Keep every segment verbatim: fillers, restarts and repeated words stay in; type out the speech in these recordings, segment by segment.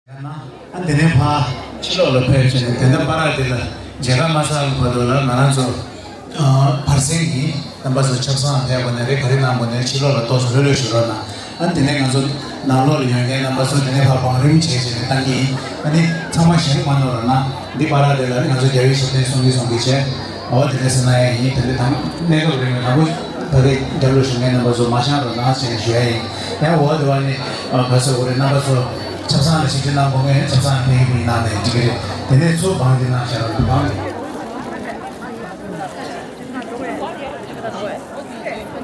ཡང་ན། ཨ་དེ་ནས་ཕར་ཕྱི་ལོགས་ལ་ཕེབས་བྱས་ནས་དེ་འདྲ་པ་ར་དེ་ལ་མཇལ་ཁ་མ་ཚར་བར་དུ་ལ་ང་རང་ཚོ་ཨ་བར་གསེང་གི་རྣམ་པ་ཚོ་ཆབ་གསང་ཕེབས་པ་ནས་རེད། ག་རེ་གནང་དགོས་ནས་ཕྱི་ལོགས་ལ་ཏོག་ཙམ་ལྷོད་ལྷོད་བཞུགས་རོགས་གནང་། ཨ་དེ་ནས་ང་ཚོ་ནང་ལོགས་ལ་ཡོད་མཁན་རྣམ་པ་ཚོ་དེ་ནས་ཕར་བང་རིམ་བྱས་བྱས་ནས་བཏང་གི་ཡིན། ཨ་ནི་ཚང་མ་ཞེད་མ་གནང་རོགས་གནང་། འདི་པ་ར་དེ་ལ་ནི་ང་ཚོ་རྒྱལ་བའི་ཞབས་བརྟན་སྲུང་གི་སྲུང་གི་བྱས། འོ་དེ་འདྲ་ཟེར་ན་ཡང་ཡིན། དེ་འདྲ་དང་གནས་སྐབས་རིང་ལ་དང་པོ་ད་ལྟའི་རྒྱབ་ལོགས་བཞུགས་མཁན་རྣམ་པ་ཚོ་མ་བཞག་རོགས་གནང་ཟེར་ནས་ཞུ་ཡ་ཡིན། ཡང་འོ་དེ་བ་ནི་ག་ཟེར་དགོས་རེད། རྣམ་པ་ཚོ་ཆབ་གསང་ལ་ཞིབ་ཕྲ་གནང་དགོས་མཁན་ཆབ་གསང་ཕེབས་ཀྱི་མིན་གནང་ནས་འགྲིག་གི་རེད། དེ་ནས་ཚུར་བང་དེ་གནང་བཞག་རོགས་གནང་།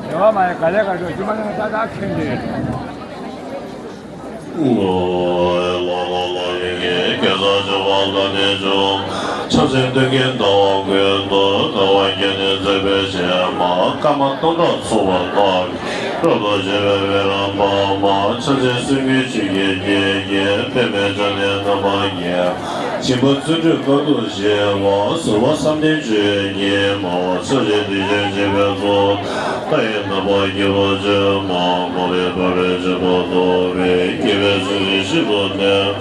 རེ་བ་མ་ཡེ་ག་ལེ་ག་ལེ་ཅི་མ་ན་ད་ད་ཁེན་ཏེ། ལོ་ལོ་ལོ་ཡི་གེ་སྐད་གསར་བྱུང་བ་ལ་ནས་བྱུང་། ཕྱག་ཆེན་སྟོན་ཀའི་ཟླ་བ་ཀུན་ཏུ། དགའ་བ་བརྒྱ་ནི་མཛེས་པའི་བྱེ་མ། སྐར་མ་སྟོང་ཕྲག་ཚོགས་པ་དག་གིས། རབ་ཏུ་བྱེད་པའི་འོད་རབ་འབར་མ། ཕྱག་ཆེན་སེང་གེའི་ཆུ་སྐྱེས་སྐྱེས་ཀྱིས། པདྨའི་ལྗོན་ལས་རྣམ་པར་རྒྱས། སྦྱིན་པ་བརྩོན་འགྲུས་དཀའ་ཐུབ་བཞི་པ། ཟུར་པ་བསམ་གཏན་བཅུ་གཉིས་མ། ཕྱག་ཆེན་གདུལ་བྱའི་བྱེད་པའི་ཚོགས། མཐའ་ཡས་རྣམ་པར་རྒྱས་པ་བཅུ་མ། མ་ལུས་འཕགས་པའི་བྱེ་བྲག་ཏུ་སྤེལ། རྒྱལ་བའི་སྲས་ཀྱིས་ཤིན་ཏུ་བསྟེན།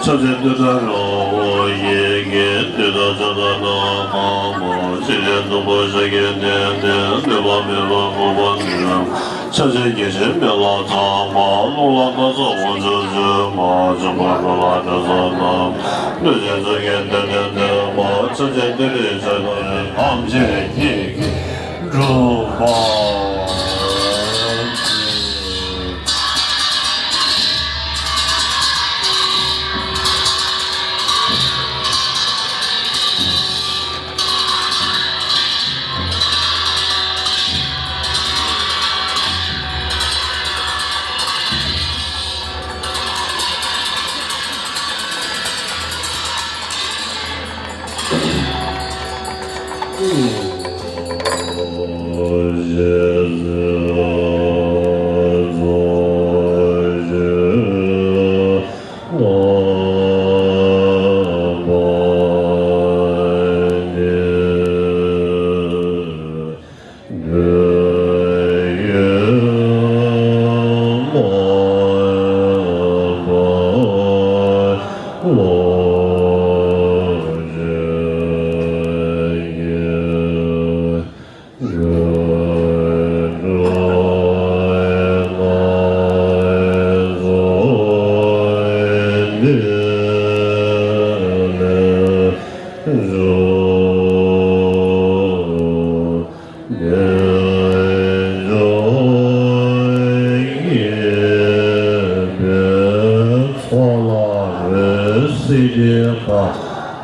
ཕྱག་ཆེན་བདུན་ཕྲག་རིང་པོ་ཡི་གེ། བདུན་ཕྲག་བཅོ་ལྔ་རྣམ་པར་སྨིན། ཕྱག་ཆེན་བདུན་པོ་ཤཱཀྱའི་སྡེ་སྣོད། གནོད་པ་མེད་པར་འགུགས་པར་ནུས། ཕྱག་ཆེན་བརྒྱད་བཞི་མི་ལ་ཚང་བ། རླུང་ལྷ་སྣ་ཚོགས་དབང་ཕྱུག་བཅུ་མ། འཇོམས་པ་ཀུན་ལ་དྲི་ཟ་རྣམས། གནོད་སྦྱིན་ཚོགས་ཀྱིས་བདེ་ལྡན་འདོད་པ། ཕྱག་ཆེན་ཏི་ལི་ཚེ་དང་ཐམས་ཅད་ཀྱིས་གྲུབ་པ།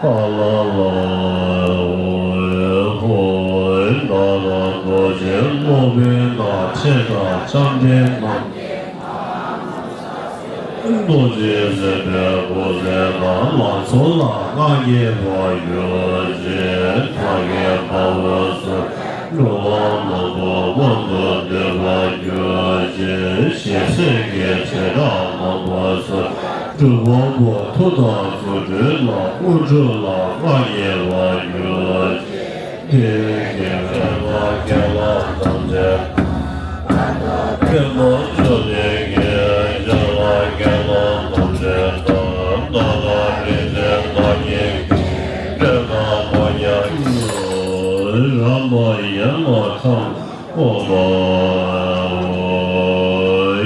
ཨ་ལ་ལ་ཧོ། ན་རོ་རྡོ་རྗེ་སློབ་དཔོན་དང་ཆེ་དང་ལྕམ་དྲལ་རྣམས། རྡོ་རྗེ་སེམས་དཔའི་སྐུ་ཚེ་དང་། ལང་ཚོ་ལ་སྔགས་རྒྱས་པར་གྱུར་ཅིག་ཕ་གི་དཔའ་བོའི་གསུང་འགྲོ་བ་མང་པོ་མངོན་དུ་འདོད་པར་གྱུར་ཅིག་ཞེ་སའི་བྱེ་བྲག་མང་པོ་སོགས་སྒྲུབ་པ་པོ་མཐུ་དང་རྫུ་འཕྲུལ་ལ། དངོས་གྲུབ་ལ་སྔགས་རྒྱས་པར་གྱུར་ཅིག་དེ་ཡི་རྒྱལ་བའི་ལྷ་ཁྱེད་རྣམས་ཐམས་ཅད་པདྨ་འབྱུང་གནས་ཀྱི་རྒྱལ་བ་ཁྱེད་རྣམས་ཐམས་ཅད་དང་། ཏཱ་ལ་རིག་འཛིན་བདག་ཉིད་ཀྱི་སྤྱན་དང་ཕོ་ཉ་རྣམས་ཡན་ལག་ཁམས་དབུ་མ།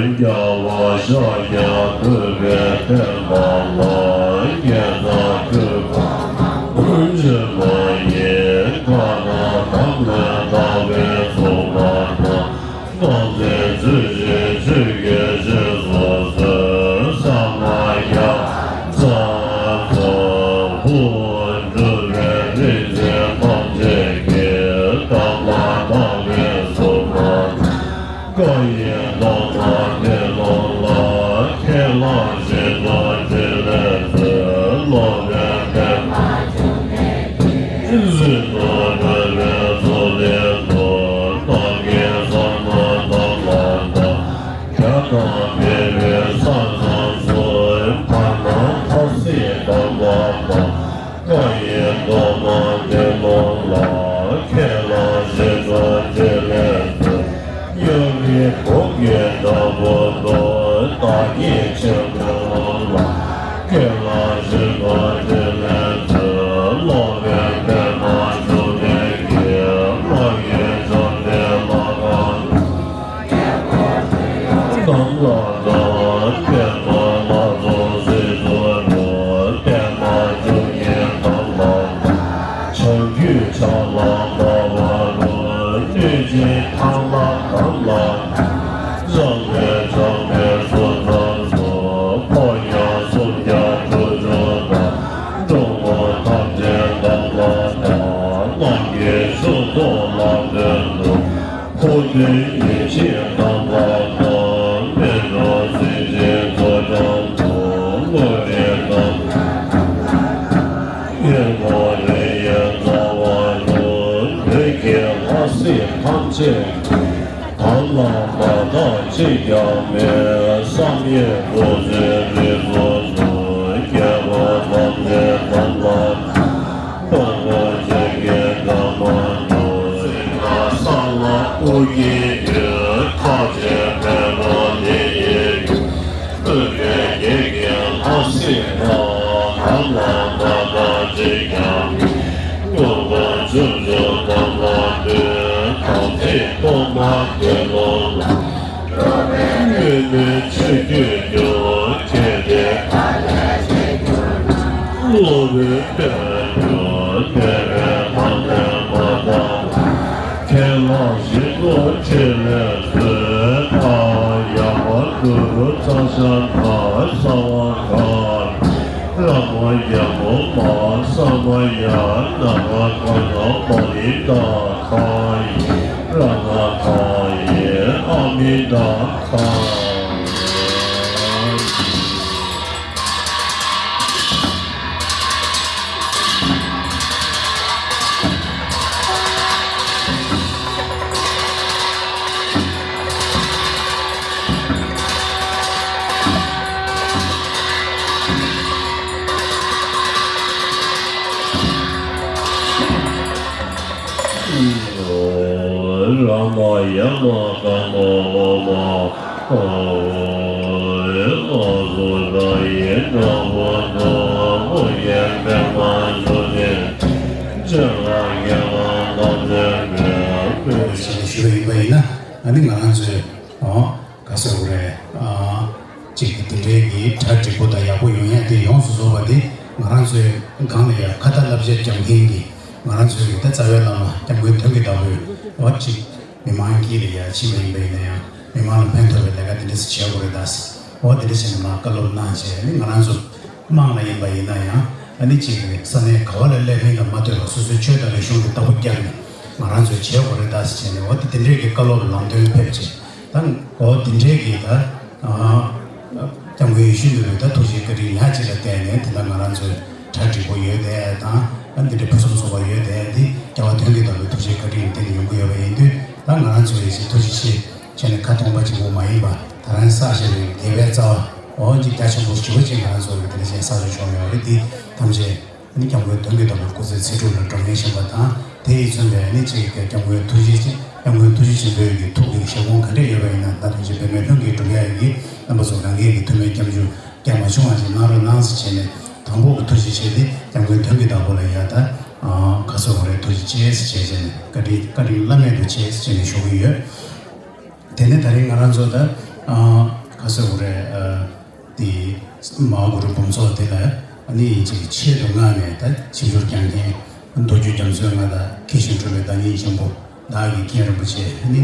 རྒྱལ་བ་ཤཱཀྱ་ཐུབ་པའི་ཐེག་པ་ལ། དགེ་རྩ་སྤྲུལ་པ་ཆེན་པོ་ཡི། མཁའ་ལ་དྭགས་པོའི་བདག་པོའི་གཙུག་ལག་དང་། རྟག་འཛིན་ཚུལ་བཞིན་ཆོས་ཀྱི་རྗེས་སུ་བཟུང་། ས་མ་ཡ་ཛཿ་ཧཱུྃ། འགྲོ་བའི་རིག་འཛིན་ཐམས་ཅད་ཀྱི། བདག་ལ་བདག་པོའི་གཙུག་ལག་དང་། བཀའ་ཡི་མདོག་དང་ཏེ་ལོ་ལ། ཁས་བླངས་བཞིན་དུ་ཕྲིན་ལས་མཛད། སློབ་དཔོན་པདྨ་འབྱུང་གནས་ཀྱིས། རིག་འཛིན་ཐུབ་པའི་གཙུག་ལག་ཏུ། རྟགས་བརྒྱད་ཟབ་མོ་དང་ལམ་བརྒྱ། བརྒྱ་དང་བརྒྱད་པའི་ས་མཚམས་སུ། བར་སྣང་མཐའ་སྲིད་དམ་པ་དང་། བཀའ་ཡི་མདོག་དང་ཏེ་ལོ་ལ། ཁས་བླངས་བཞིན་དུ་ཕྲིན་ལས་མཛད། གཡོ་མེད་གོང་གི་བདག་པོ་དང་། བདག་ཉིད་ཆེན་པོ་ ཅིས་ཀྱང་མེད། བསམ་ཡས་རྡོ་རྗེ་རིགས་སུ་འཛིན། རྒྱལ་པོ་ཐམས་ཅད་དམ་ལ་བཏགས། དཔའ་བོ་ཆེ་གེ་འགའ་མ་ནོར། སྲིད་པ་ས་ལ་དབུ་སྐྱེས་ཡོད། ཐབས་ཆེན་བེམ་པོ་དེ་ཡི་རྒྱུད། བསྟོད་པས་བགེགས་ཀྱི་ལྷ་སྲིན་དང་། ནམ་ལངས་མཐའ་དག་ཅིས་ཀྱང་མེད། མགོན་པོ་ཁྱུ་མཆུ་དམ་ལ་འདུད། དམ་ཚིག་སྟོབས་མ་བདེ་ལོ་ལ། སློབ་དཔོན་ཆོས་སྐྱོང་གྱུར། ཁྱེད་དེ་སློབ་དཔོན་དཔལ་གྱུར། དེ་བས་ཐ་མལ་མ་འདའ་བར། ཁས་བླངས་བཞིན་དུ་ཕྲིན་ལས་མཛོད། ཡར་མར་གུ་རུ་ཙཀྵ་ཏ་ས་བ་ག་ར་མ་རྒྱལ་མོ་མ་ས་མ་ཡ། ན་ར་ག་ན་མ་ནི་ད་ག་ཡི་ར་ན་ག་ཡི་ཨ་མི་ད་ག། ར་མ་ཡ་མ་ག་མ་འོག་མ། ཨ་ཨོ་ཨེ་ཨ་ཟུ་ར་ཡེ་ན་བོ་ན་མོ་ཡེ་པད་མ་ཞུ་ནེ་ཅ་ལ་ཡ་ལ་ན་ཏེ་མེ་མེ། ཞེས་ཞུས་པ་ཡིན་པ་ཡིན་ན། ཨ་ནི་ང་རང་ཚོས་ཨོ་ག་ཟེར་དགོས་རེད། ཨ་གཅིག་གི་དེ་འདྲའི་གི་གྲ་འགྲིག་པོ་དང་ཡག་པོ་ཡོང་ཡ་དེ་ཡོངས་སུ་རྫོགས་པ་དེ་ང་རང་ཚོའི་སྒང་ལ་ཡ་ཁ་ཏ་བསླབ་བྱ་སྦྱང་མཁན་གྱི་ང་རང་ཚོའི་གི་ད་རྩ་བའི་བླ་མ་སྐྱབས་མགོན་དོན་གྱི་བདག་པོས་ཨོ་གཅིག་མི་མང་དཀྱིལ་ལ་ཡ་ཕྱིན་པ་ཡིན་པ་ཡིན་ན་ཡང་མི་མང་ལ་ཕན་ཐོགས་པའི་ལས་ཀ་དེ་འདྲ་ཞིག་བྱེད་དགོས་རེད་ད། འོ་དེ་འདྲ་བྱས་ནས་མར་བཀའ་སློབ་གནང་བྱས་ནི་ང་རང་ཚོ་དམངས་ལ་ཡིན་པ་ཡིན་ན་ཡང་ཨ་ནི་གཅིག་གི་ས་གནས་ག་བ་ལ་སླེབས་མིན་ལ་མ་ལྟོས་པར་སོ་སོའི་ཆོས་དང་རིག་གཞུང་གི་བདག་པོ་བརྒྱབ་ནས་ང་རང་ཚོས་བྱེད་དགོས་རེད་ད་ཟེར་བྱས་ནས། འོ་དེ་དེ་འདྲའི་གི་བཀའ་སློབ་ལམ་སྟོན་ཕེབས་བྱས་ད་འོ་དེ་འདྲའི་གི་ད་སྐྱབས་མགོན་ཡིད་བཞིན་ནོར་བུའི་ད་ཐུགས་རྗེ་བཀའ་དྲིན་ཡ་གཅིག་ལ་བརྟེན་ནས་དེ་ལ་ང་རང་ཚོའི་གྲ་འགྲིག་པོ་ཡོད་དེ་དང་ཨ་འདི་འདྲའི་ཕུན་སུམ་ཚོགས་པ་ཡོད་དེ་འདི་རྒྱལ་བ་དོན་གྱི་བདག་པོའི་ཐུགས་རྗེ་བཀའ་དྲིན་དེ་ནི་ཡོང་གི་ཡོད་པ་ཡིན་དུས་ད་ང་རང་ཚོ་ཡི་ཆེད་ཐུགས་རྗེ་ཆེ། བྱས་ནས་ཁ་སྟོང་པ་གཅིག་པོ་མ་ཡིན་པ་ད་རང་བསགས་བཞག་པའི་དགེ་བའི་རྩ་བ་འོ་ཅིག་རྒྱ་ཆེན་པོ་ཞེ་པོ་ཅིག་ང་རང་ཚོ་གི་དེ་འདྲ་ཅན་བསགས་བཞག་ཡོད་རེད། འདི་ཐམས་ཅད་ནི་སྐྱབས་མགོན་དོན་གྱི་བདག་པོའི་སྐུ་ཚེ་ཚེ་སྒྲུབ་ལ་འགྲོ་མཁན་ཞིག་ཡིན་པ་དང་དེ་ཡིས་མཚོན་པའི་ནི་ཅིག་གི་སྐྱབས་མགོན་ཐུགས་རྗེ་ཅིག་སྐྱབས་མགོན་ཐུགས་རྗེ་ཆེན་པོའི་གི་ཐུགས་ཀྱི་ཞལ་སྐོང་ག་འདྲས་ཡོད་པ་ཡིན་ན་ད་ཐུགས་རྗེ་བེད་མེད་ལྷུན་གྱིས་གྲུབ་ཡ་ཡི་རྣམ་པ་ཚོ་གང་གས་ཀྱི་ཐུགས་སྨོན་སྐྱབས་འཇུག་རྒྱ་མ་ཆུང་བ་ཅིག་གནང་རོགས་གནང་ཟེར་བྱས་ནས་དང་པོ་གི་ཐུགས་རྗེ་ཆེ་དེ་སྐྱབས་མགོན་དོན་གྱི་བདག་པོ་ལ་ཡ་ད་ཁ་སོ་བ་རེ་ཐུགས་རྗེ་ཆེ་ཟེར་བྱས་བྱས་ནས་བཀའ་དྲིན་བཀའ་དྲིན་བླ་མེད་དུ་ཆེ་ཟེར་བྱས་ནས་ཞུ་གི་ཡོད། དེ་ནས་ད་རིང་ང་རང་ཚོ་ད་ཁ་སོ་བ་རེ་དེ་མ་གུ་རུ་འབུམ་ཚོགས་དེ་ལ་ཨ་ནི་ཡིན་ཅིག་ཆེད་དུ་མངགས་ནས་ད་ཆིབས་བསྒྱུར་རྒྱག་མཁན་མདོ་རྒྱུད་རྒྱ་མཚོའི་མངའ་བདག་མཁས་ཤིང་གྲུབ་པའི་བདག་ཉིད་ཆེན་པོ། བདག་གི་རྒན་རིན་པོ་ཆེ་ནི།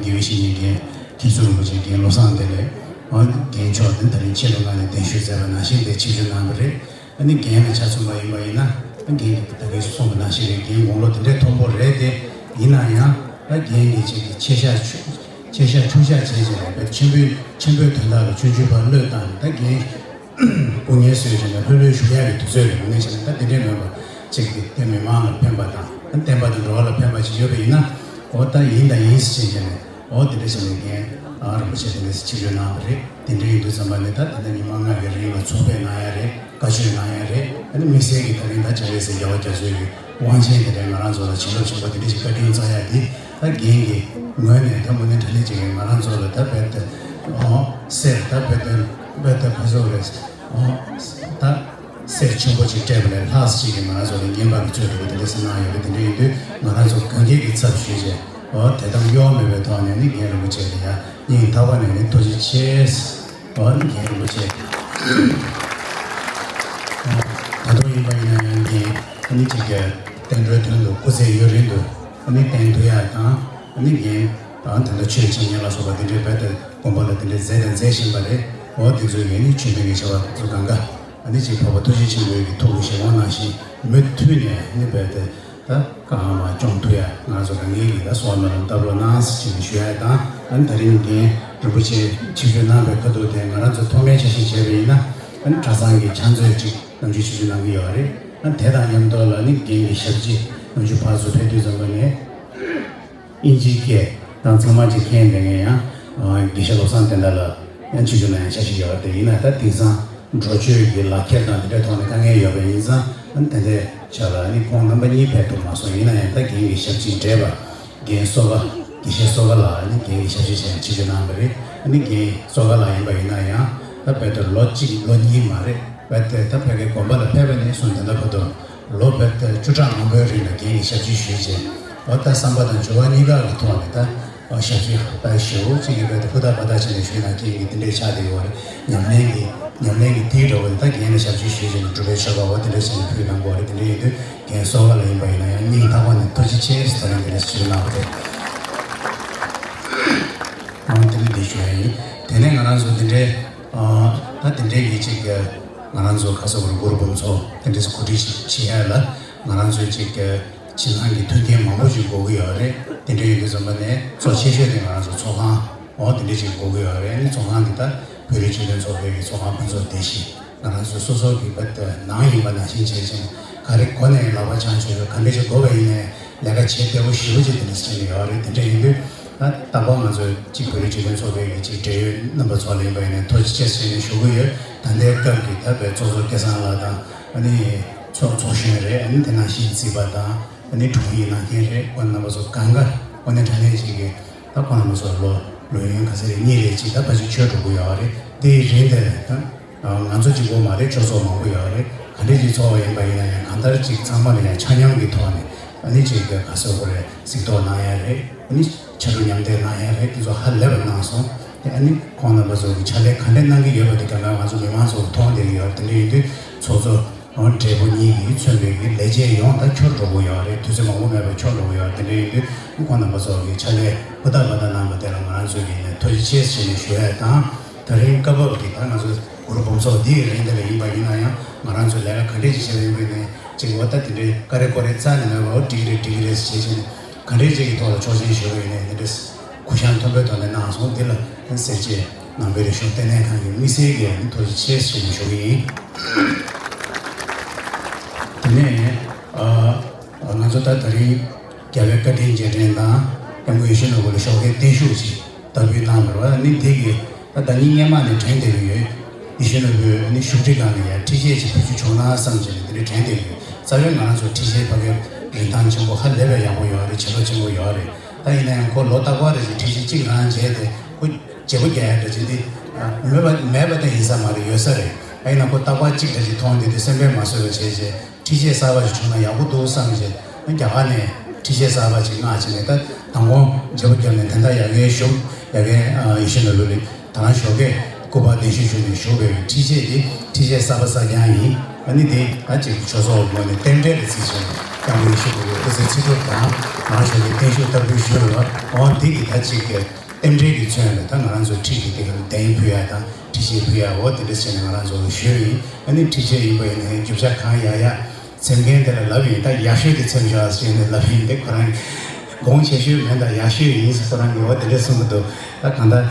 དགེ་བའི་བཤེས་གཉེན་རྒན་མཁན་ཟུར་རིན་པོ་ཆེ་རྒན་བློ་བཟང་བདེ་ལེགས། རྒན་མཆོག་དེ་ད་རིང་ཆེད་དུ་མངགས་ནས་གདན་ཞུས་མཛད་པ་ནང་བཞིན་དེ་ཆིབས་བསྒྱུར་གནང་བ་རེད། ཨ་ནི་རྒན་ལ་ཆ་མཚོན་པ་ཡིན་པ་ཡིན་ན་རྒན་གྱིས་ད་གིན་གསུངས་པ་ནང་བཞིན་རེད། རྒན་དགུང་ལོ་དེ་འདྲའི་མཐོན་པོ་རེད་དེ་ཡིན་ན་ཡང་ད་རྒན་གྱིས་ཅིག་གི་ཆེ་ཤ་ཆེ་ཤ་ཆུང་ཤ་བྱས་བྱས་ནས་ཆེན་པོའི་ཆེན་པོའི་དོན་དག་ལ་ཆུང་ཆུང་བར་བློས་བཏང་ནས་ད་རྒན། སྐུ་ངལ་གསོས་བྱས་ནས་ལྷོད་ལྷོད་བཞུགས་ཡག་གི་དུས་ཚོད་རེད། དངོས་གནས་བྱས་ན་ད་དེ་འདྲའི་མེད་པ་ཅིག་གིས་དེ་མི་མང་ལ་ཕན་པ་དང་བསྟན་པ་དང་འགྲོ་བ་ལ་ཕན་པ་ཅིག་ཡོད་པ་ཡིན་ན་འོ་ད་ཡིན་དང་ཡིན་ཟེར་བྱས་ནས་འོ་དེ་འདྲ་བྱས་ནས་རྒན་རིན་པོ་ཆེ་དེ་འདྲ་ཆིབས་བསྒྱུར་གནང་བ་རེད། དེ་འདྲ་ཡིན་དུས་ཙམ་པ་ནས་ད་ད་ལྟ་ཉི་མ་ལྔ་གི་རིང་ལ་ཚོགས་ཕེབས་གནང་ཡ་རེད། བཀའ་ཆོས་གནང་ཡ་རེད། ཨ་ནི་དམིགས་བསལ་གྱི་ད་རིང་ད་སྤྱན་རས་གཟིགས་རྒྱལ་བ་རྒྱ་མཚོའི་གི་དབང་ཆེན་དེ་འདྲའི་ང་རང་ཚོ་ལ་བྱིན་རླབས་ཆེན་པོ་དེ་འདྲ་ཞིག་བཀའ་དྲིན་སྩལ་ཡ་དེ་ད་རྒན་གྱི་ངོས་ནས་ད་དངོས་གནས་དྲང་གནས་ཅིག་གིས་ང་རང་ཚོ་ལ་ད་རྦད་དེ་ཨོ་སེར་ད་རྦད་དེ་རྦད་དེ་ཕ་ཚོ་རེད། ཨོ་ད་སེར་ཆེན་པོ་ཅིག་སྤྲད་པ་ལས་ལྷག་ཅིག་གིས་ང་རང་ཚོ་ལ་བརྙན་པར་གྱི་ཚོད་འདྲ་བོ་དེ་འདྲ་ཟེར་གནང་ཡོད་པ་དེ་འདྲ་ཡིན་དུས་ང་རང་ཚོ་གང་གས་ཀྱི་ཚབ་ཞུས་བྱས་ཨོ་དད་དམ་གཡོ་མེད་པའི་ཐོག་ནས་ནི་རྒན་རིན་པོ་ཆེ་ལ་ཡ་སྙིང་ཐག་པ་ནས་ནི་ཐུགས་རྗེ་ཆེ། ཨོ་རྒན་རིན་པོ་ཆེ། ད་དུང་ཡིན་པ་ཡིན་ན་ཡང་རྒན་ཨ་ནི་ཅིག་གི་བསྟན་འགྲོའི་དོན་དུ་སྐུ་ཚེ་ཡུན་རིང་དུ་ཨ་ནི་བརྟན་ཐུབ་ཡ་དང་ཨ་ནི་རྒན་དང་དེ་འདྲ་ཆོས་བྱེད་མཁན་ལ་སོགས་པ་དེ་འདྲའི་རྦད་དེ་དགོན་པ་ལ་དེ་འདྲའི་མཛད་དང་མཛད་བཞིན་པ་རེད། འོ་དེ་ཚོའི་ངས་ནི་ཆོས་ལྡན་གྱི་བྱ་བ་ཚོ་གང་ག་ཨ་ནི་ཅིག་འཕགས་པ་ཐུགས་རྗེ་ཆེན་པོའི་གི་ཐུགས་ཀྱི་བཞེད་དགོངས་ནང་བཞིན་མུ་མཐུད་ནས་ཨ་ནི་རྦད་དེ། ད་གང་མ་སྐྱོང་ཐུབ་ཡ་ང་ཚོ་རང་ངེས་ཀྱི་ད་གསོལ་བ་སྨོན་ལམ་བཏབ་རོགས་གནང་ཟེར་ཞུ་ཡ་དང་ཨ་ནི་ད་རིང་རྒན་རིན་པོ་ཆེ་ཆིབས་བསྒྱུར་གནང་བའི་ཁ་ཐུག་དེ་ང་རང་ཚོ་ཐོག་མའི་འཆར་གཞི་བྱས་པ་ཡིན་ན་ཨ་ནི་གྲྭ་ཚང་གི་ཕྱག་མཛོད་ཅིག་ནམ་རྒྱུན་ཆིབས་བསྒྱུར་གནང་གི་ཡོད་རེད། ཨ་ནི་དེ་དང་མཉམ་དུ་ལ་ནི་རྒན་གྱི་ཞབས་ཕྱི་ནམ་རྒྱུན་ཕར་ཚུར་ཕེབས་དུས་ཙམ་པ་ནས་ཨིན་ཇིའི་སྐད་དང་ཚང་མ་ཅིག་མཁྱེན་བསྡད་མཁན་ཡང་ དགེ་བཤེས་བློ་བཟང་བསྟན་དར་ལགས་ཡང་ཆིབས་བསྒྱུར་གནང་ཡ་འཆར་གཞི་ཡོད་པ་དེ་ཡིན་ན། ད་དེང་སང་འགྲོ་སྐྱོད་ཀྱི་ལག་ཁྱེར་དང་དེ་འདྲའི་ཐོག་ནས་དཀའ་ངལ་ཡོད་པ་ཡིན་ཙང་། ཨ་ནི་དེ་འདྲའི་ཆ་ལ་ཨ་ནི་ཁོང་རྣམ་པ་གཉིས་ཕེབས་ཐུབ་མ་སོང་། ཡིན་ན་ཡང་ད་རྒན་གྱི་ཞབས་ཕྱི་བགྲེས་པ་རྒན་བསོད་དགའ། དགེ་བཤེས་བསོད་དགའ་ལགས་ཨ་ནི་རྒན་གྱི་ཞབས་ཕྱི་བྱས་ཆིབས་བསྒྱུར་གནང་བ་རེད། ཨ་ནི་རྒན་བསོད་དགའ་ལགས་ཡིན་པ་ཡིན་ན་ཡང་ད་བོད་དུ་ལོ་གཅིག་ལོ་གཉིས་མ་རེད། བོད་དེ་ད་བོད་ཀྱི་དགོན་པ་ལ་ཕེབས་པ་ནས་བཟུང་ད་ལྟ་བར་དུ་ལོ་བོད་དེ་བཅུ་ཕྲག་མང་པོའི་རིང་ལ་རྒན་གྱི་ཞབས་ཕྱི་ཞུས་རྗེས། འོ་ད་བསམ་པ་དང་སྦྱོར་བ་གཉིས་ཀ་གི་ཐོག་ནས་ད་ཞབས་ཕྱི་ད་ཞེ་པོ་ཅིག་གི་བོད་དེ་ཧུར་ཐག་འབད་ཐག་བྱས་ནས་ཞུས་ན་རྒན་གྱི་དེ་འདྲའི་ཆགས་བསྡད་ཡོད་རེད། ཉམས་ལེན་གྱི་ཉམས་ལེན་གྱི་དེའི་འགྲོ་བ་དེ་ད་རྒན་ལ་ཞབས་ཕྱི་ཞུས་རྗེས་ནས་སྒྲུབ་པའི་ཆོ་ག་འོ་དེ་འདྲ་བྱས་ནས་ཕུལ་གནང་དགོས་རེད། དེ་འདྲ་ཡིན་དུས་རྒན་བསོད་དགའ་ལགས་ཡིན་པ་ཡིན་ན་ཡང་སྙིང་ཐག་པ་ནས་ཐུགས་རྗེ་ཆེ་ཟེར་ནས་དེ་འདྲ་ཞུས་གནང་བ་རེད། ཨང་དེ་ནི་འདི་ཞུ་ཡ་ཡིན། དེ་ནས་ང་རང་ཚོ་འདི་འདྲའི་ཨ་ད་འདི་འདྲའི་ཡིད་ཆེས་ཀྱི་ང་རང་ཚོ་ཁ་ས་བར་གུ་རུ་འབུམ་ཚོགས་དེ་འདྲས་གོ་སྒྲིག་བྱེད་ཡ་ལ་ང་རང་ཚོའི་ཅིག་གི་ཕྱི་ནང་གི་མཐུན་རྐྱེན་མང་པོ་ཞིག་དགོས་ཀྱི་ཡོད་རེད། དེ་འདྲ་ཡིན་དུས་ཙམ་པ་ནས་གཙོ་ཆེ་ཤོས་དེ་ང་རང་ཚོ་ཚོགས་ཁང་འོ་དེ་འདྲ་ཅིག་དགོས་ཀྱི་ཡོད་རེད། ཨ་ནི་ཚོགས་ཁང་འདི་ད་བོད་རིགས་སྤྱི་མཐུན་ཚོགས་པའི་གི་ཚོགས་ཁང་ཕུན་ཚོགས་སྡེ་བཞི། ང་རང་ཚོ་སོ་སོ་གི་བོད་ནང་ཡིན་པ་ནང་བཞིན་བྱས་ཕྱིན་ག་རེ་གོ་ནས་ལག་པ་འཆང་ཆོག་ཡོད། ག་འདྲ་ཞིག་དགོས་པ་ཡིན་ནའི་ལས་ཀ་བྱེད་བདེ་པོ་ཞེ་པོ་ཅིག་དེ་འདྲ་ཞིག་བྱས་ནས་ཡོད་རེད། དེ་འདྲ་ཡིན་དུས་ད་རྟག་པར་ང་ཚོ་གཅིག་བོད་རིགས་སྤྱི་མཐུན་ཚོགས་པའི་གི་གཅིག་འབྲེལ་ཡོད་རྣམ་པ་ཚོ་ལ་ཡིན་པ་ཡིན་ནའི་ཐུགས་རྗེ་ཆེ་ཟེར་ནས་ཞུ་གི་ཡོད། ད་ལྟའི་སྐབས་ཀྱི་ད་བོད་ཚོགས་གཙོ་སྐལ་བཟང་ལགས་དང་ཨ་ནི་ཚོགས་ཚོགས་གཞོན་རེད། ཨ་ནི་དེ་ནང་བཞིན་རྩིས་པ་དང་ཨ་ནི་དྲུང་ཡིག་གནང་མཁན་རེད། ཁོང་རྣམ་པ་ཚོ་གང་ག་དངོས་གནས་དྲང་གནས་ཅིག་གི་ད་ཁོང་རྣམ་པ་ཚོ་ལོ་ལོ་ཡུན་ག་ཚོད་རེད། གཉིས་རེད། ཅིག་ད་ཕལ་ཆེར་ཆོད་འགྲོ་གི་ཡོད་རེད། དེའི་རིང་དེར་ད། ང་ཚོ་གཅིག་པོ་མ་རེད། ཆོས་ཚོགས་མང་པོ་ཡོད་རེད། ག་འདྲས་ཅིག་ཚོགས་པ་ཡིན་པ་ཡིན་ན་ཡང་གང་ལྟར་ཅིག་ཚང་མ་ལ་ཡང་ཆ་མཉམ་གྱི་ཐོག་ནས་ཨ་ནི་ཅིག་གི་ག་ཟེར་དགོས་རེད། གཟིགས་རྟོག་གནང་ཡ་རེད། ཨ་ནི་ཕྱག་རོགས་མཉམ་འདེགས་གནང་ཡ་རེད། དེ་ཚོ་ཧ་ལས་པ་གནང་སོང་། དེ་ཨ་ནི་ཁོང་རྣམ་པ་ཚོ་གི་ཕྱག་ལས་ག་འདྲས་གནང་གི་ཡོད་པ་དེ་གང་ག་ང་ཚོ་མི་མང་ཚོ་མཐོང་བསྡད་ཀྱི་ཡོད་རེད། དེ་འདྲ་ཡིན་དུས་ཚོགས་གཙོ་འབྲས་བུ་གཉིས་ཀྱིས་མཚོན་པའི་གི་ལས་བྱེད་ཡོངས་ད་འཁྱོར་འགྲོ་གི་ཡོད་རེད། དུས་ཚོད་མང་པོ་མེད་པར་འཁྱོར་འགྲོ་གི་ཡོད་རེད། དེ་འདྲ་ཡིན་དུས་ཁོང་རྣམ་པ་ཚོ་གི་ཕྱག་ལས་ཧུར་ཐག་འབད་ཐག་གནང་བ་དེ་ལ་ང་རང་ཚོ་གིས་ནས་ཐུགས་རྗེ་ཆེ་ཟེར་ནས་ཞུ་ཡ་དང་། ད་རིང་སྐབས་བབ་ཀྱི་ད་ང་ཚོ་གུ་རུ་འབུམ་ཚོགས་འདིའི་རིང་དེ་ལ་ཡིན་པ་ཡིན་ན་ཡང་། ང་རང་ཚོ་ལས་ཀ་ག་འདྲས་ཅིག་བྱས་པ་ཡིན་པ་ནས་ཅིག་འོ་ད་དེ་འདྲའི་ཀ་རེ་ཀོ་རེ་རྩ་ནས་མེད་པར་འོ་འགྲིག་གི་རེད་འགྲིག་གི་རེད་ཟེར་བྱས་བྱས་ནས་ག་འདྲས་ཅིག་གི་ཐོག་ལ་ཆོག་མཆན་ཞུ་བ་ཡིན་ནའི་དེ་འདྲས་གུ་ཡངས་མཐོན་པོའི་ཐོག་ནས་གནང་སོང་། འདི་ལ་སེར་བྱེས་ནང་པའི་རིག་གཞུང་ལྟེ་གནས་ཁང་གི་དམིགས་བསལ་གྱི་ཐུགས་རྗེ་ཆེ་ཟེར་ནས་ཞུ་གི་ཡིན། དེ་ནས་ཨ་ང་ཚོ་ད་ད་རིང་རྒྱལ་བའི་བཀའ་དྲིན་རྗེས་དྲན་དང་སྐྱབས་མགོན་ཡིད་བཞིན་ནོར་བུ་ལ་ཞོགས་ཀའི་བརྟན་བཞུགས་ཤིག་བསྟར་འབུལ་གནང་བ་རེད་བ། ནི་དེ་གི་ད་ཟླ་ཉིན་སྔོན་མ་ནས་དྲན་བསྡད་ཀྱི་ཡོད། ཡིད་བཞིན་ནོར་བུའི་ནི་བཞུགས་ཁྲི་སྒང་ལ་ཡ་ཁྲི་ཆད་ཅིག་ཕུལ་རྒྱུ་བྱུང་ན་བསམ་བྱས་ནས་དེ་འདྲ་དྲན་བསྡད་ཀྱི་ཡོད། རྩ་བའི་ང་རང་ཚོ་ཁྲི་ཆད་ཕ་གིར་རིན་ཐང་ཆེན་པོ་ཧ་ལས་པའི་ཡག་པོ་ཡོད་རེད། བྱེད་ལོ་ཆེན་པོ་ཡོད་རེད། ད་ཡིན་ན་ཡང་ཁོ་ལོ་རྟག་པར་རེ་བཞིན་ཁྲི་ཆད་གཅིག་རང་བརྗེས་ཏེ་ཁོ་བརྗེ་པོ་རྒྱག་ཡ་འདྲ་ཅིག་འདི་མེད་པ་མེད་པ་ད་ཡིན་ས་མ་རེད། ཡོད་ས་རེད། ད་ཡིན་ན་ཁོ་རྟག་པར་གཅིག་འདྲ་ཅིག་མཐོང་དུས་དེ་སེམས་པས་མ་བཟོད་པ་བྱས་བྱས། ཁྲི་ཆད་གསར་པ་ཞིག་བྱུང་ན་ཡག་པོ་འདུག་བསམ་བྱས། རྒྱ་གར་ནས་ཁྲི་ཆད་གསར་པ་ཅིག་མངགས་བྱས་ནས་ད་མདང་དགོང་བརྗེ་པོ་བརྒྱབ་ནས་དེ་འདྲ་ཡ་གིའི་བཞུགས་ཡ་གིའི་ཡིད་བཞིན་ནོར་བུ་ལ་ད་རང་ཞོགས་ཀས་སྐུ་པར་གདན་ཞུ་ཞུས་ནས་བཞུགས་པའི་ཁྲི་ཆད་དེ་ཁྲི་ཆད་གསར་པ་གསར་རྐྱང་ཡིན། ཨ་ནི་དེ་ད་ཅིག་ཆོས་ཚོགས་ངོས་ནས་རྟེན་འབྲེལ་དུ་བརྩིས་བྱས་ནས་སྐྱབས་མགོན་ཡིད་བཞིན་ནོར་བུའི་སྐུ་ཚེ་ཚེ་སྒྲུབ་དང་ང་རང་ཞོགས་ཀས་བརྟན་བཞུགས་བསྟར་འབུལ་ཞུས་པ་རེད་བ། འོ་འདི་གི་ད་ཅིག་གི་རྟེན་འབྲེལ་གྱི་ཚུལ་ལ་ད་ང་རང་ཚོ་ཁྲི་གི་སྟེང་ལ་གདན་ཕུལ་ཡ་དང་ཁྲི་ཆད་ཕུལ་ཡ་འོ་དེ་འདྲ་བྱས་ནས་ང་རང་ཚོ་ཞུས་ཡིན། ཨ་ནི་ཁྲི་ཆད་ཡིན་པ་ཡིན་ན་རྒྱུ་ཆ་གང་ཡག་ཡག་འཚེམ་མཁན་དེ་ལ་ལབ་ཡིན། ད་ཡག་ཤོས་དེ་འཚེམ་ཤོག་ཟེར་ནས་ལབ་ཡིན། དེ་ཁོ་རང་གི་དགོངས་ཆེ་ཤོས་མིན། ད་ཡག་ཤོས་ཡིན་ཟེར་ཁོ་རང་གིས་འོ་དེ་འདྲ་གསུང་གི་འདུག། ད་གང་ལྟར་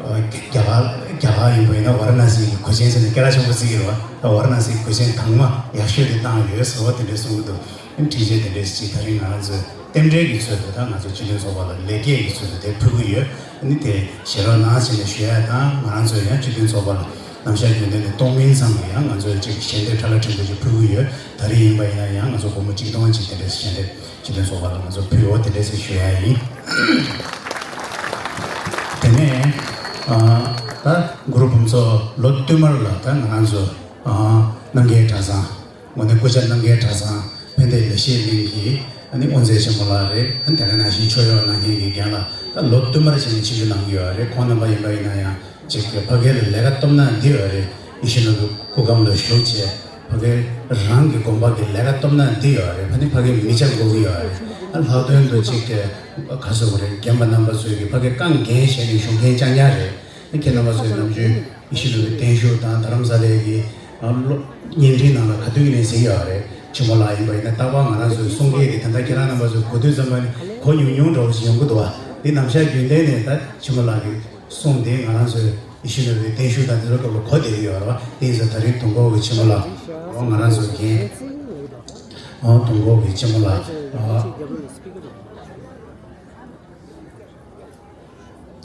རྒྱ་གར་རྒྱ་གར་ཡིན་པ་ཡིན་ན་ཝཱ་ར་ཎ་སི་གི་གོས་ཆེན་ཟེར་ནས་སྐད་གྲགས་ཆེན་པོ་བརྩི་གི་རེད་བ། ད་ཝཱ་ར་ཎ་སིའི་གོས་ཆེན་དྭངས་མ་ཡག་ཤོས་དེ་བཏང་ཡོད་ཟེར་འོ་དེ་འདྲ་གསུང་གི་འདུག། ཁྲི་ཆད་དེ་འདྲས་ཅིག་ད་རིང་ང་རང་ཚོས་རྟེན་འབྲེལ་གྱི་ཚུལ་དུ་ད་ང་ཚོ་སྤྱི་མཐུན་ཚོགས་པ་ལ་ལེགས་སྐྱེས་ཀྱི་ཚུལ་དུ་དེ་ཕུལ་གྱི་ཡོད། ཨ་ནི་དེ་བཞེས་རོགས་གནང་ཟེར་ནས་ཞུ་ཡ་དང་། ང་རང་ཚོས་ཡང་སྤྱི་མཐུན་ཚོགས་པ་ལ་ནམ་ཞག་རྒྱུན་ལྡན་ནས་གཏོགས་མིན་ཙམ་ལ་ཡང་ང་ཚོས་ཅིག་ཞལ་འདེབས་ཁྲ་ལ་ཕྲན་བུ་ཅིག་ཕུལ་གྱི་ཡོད། ད་རིང་ཡིན་པ་ཡིན་ན་ཡང་ང་ཚོ་སྒོར་མོ་གཅིག་སྟོང་ཅིག་དེ་འདྲས་ཞལ་འདེབས་སྤྱི་མཐུན་ཚོགས་པ་ལ་ང་ཚོ་ཕུལ་འོ་དེ་འདྲས་ཞུ་ཡ་ཡིན། དེ་ནས་ཨ་ད་གུ་རུ་འབུམ་ཚོགས་ལོ་བསྟུད་མར་ལ་ད་ང་རང་ཚོ་ཨ་རྣམ་རྒྱལ་གྲྭ་ཚང་། དངོས་གནས་སྐུ་ཞབས་རྣམ་རྒྱལ་གྲྭ་ཚང་ཕན་བདེ་ལེགས་བཤད་གླིང་གི་ཨ་ནི་དབུ་མཛད་ཆེན་མོ་ལགས་རེད། ཨ་ནི་དེ་ག་ནང་བཞིན་ཆོས་གཡོག་གནང་མཁན་གྱི་རྒན་ལགས་ད་ལོ་བསྟུད་མར་བྱས་ནས་ཆིབས་བསྒྱུར་གནང་གི་ཡོད་རེད། ཁོང་རྣམ་པ་ཡིན་པ་ཡིན་ན་ཡང་ཅིག་ཕ་གི་ལ་ལས་ཀ་སྟོབས་ན་འདི་ཡོད་རེད། ཡིད་བཞིན་ནོར་བུའི་སྐུ་ཁམས་ལ་བཞུགས་བྱས་ཕ་གི་རང་གི་དགོན་པ་གི་ལས་ཀ་སྟོབས་ན་འདི་ཡོད་རེད། ཨ་ནི་ཕ་གི་མི་ཆ་དགོས་ཀྱི་ཡོད་རེད། ཨ་ལྷག་དོན་དུ་ཅིག་ག་ཟེར་དགོས་རེད། རྒན་པ་རྣམ་པ་ཚོས་ཀྱི་ཕ་གི་རྐང་འགན་བཞེས་ནས་བཞུགས་མཁན་རྐྱང་རྐྱང་རེད། ཁྱེད་རྣམ་པ་ཚོས་ནམ་རྒྱུན་ཡིད་བཞིན་ནོར་བུའི་བརྟན་བཞུགས་དང་རྡ་རམ་ས་ལའི་གི་ཨ་བློ་བརྙན་འཕྲིན་ནང་ལ་ག་དུས་ནས་གཟིགས་ཡོད་རེད། ཆེན་མོ་ལགས་ཡིན་པ་ཡིན་ན་རྟག་པར་ང་རང་ཚོའི་གསུང་སྐད་དེ་ད་ལྟ་ཁྱེད་རང་རྣམ་པ་ཚོས་གོ་དུས་ཙམ་པ་ནི་གོ་ཉུང་ཉུང་འདྲ་བོ་ཞིག་ཡོང་གི་འདུག་བ། འདི་ནམ་ཞག་རྒྱུན་ལྡན་ནས་ད་ཆེན་མོ་ལགས་ཀྱི་གསུང་དེ་ང་རང་ཚོའི་ཡིད་བཞིན་ནོར་བུའི་བརྟན་བཞུགས་དང་དེ་ཚོ་སྐབས་ལ་གོ་བསྡད་ཀྱི་ཡོད་རེད་བ། དེ་ཡིན་ཙང་ད་རིང་དུས་འཁོར་གྱི་ཆེན་མོ་ལགས་འོ་ང་རང་ཚོའི་རྒན་འོ་དུས་འཁོར་གྱི་ཆེན་མོ་ལགས་འོ།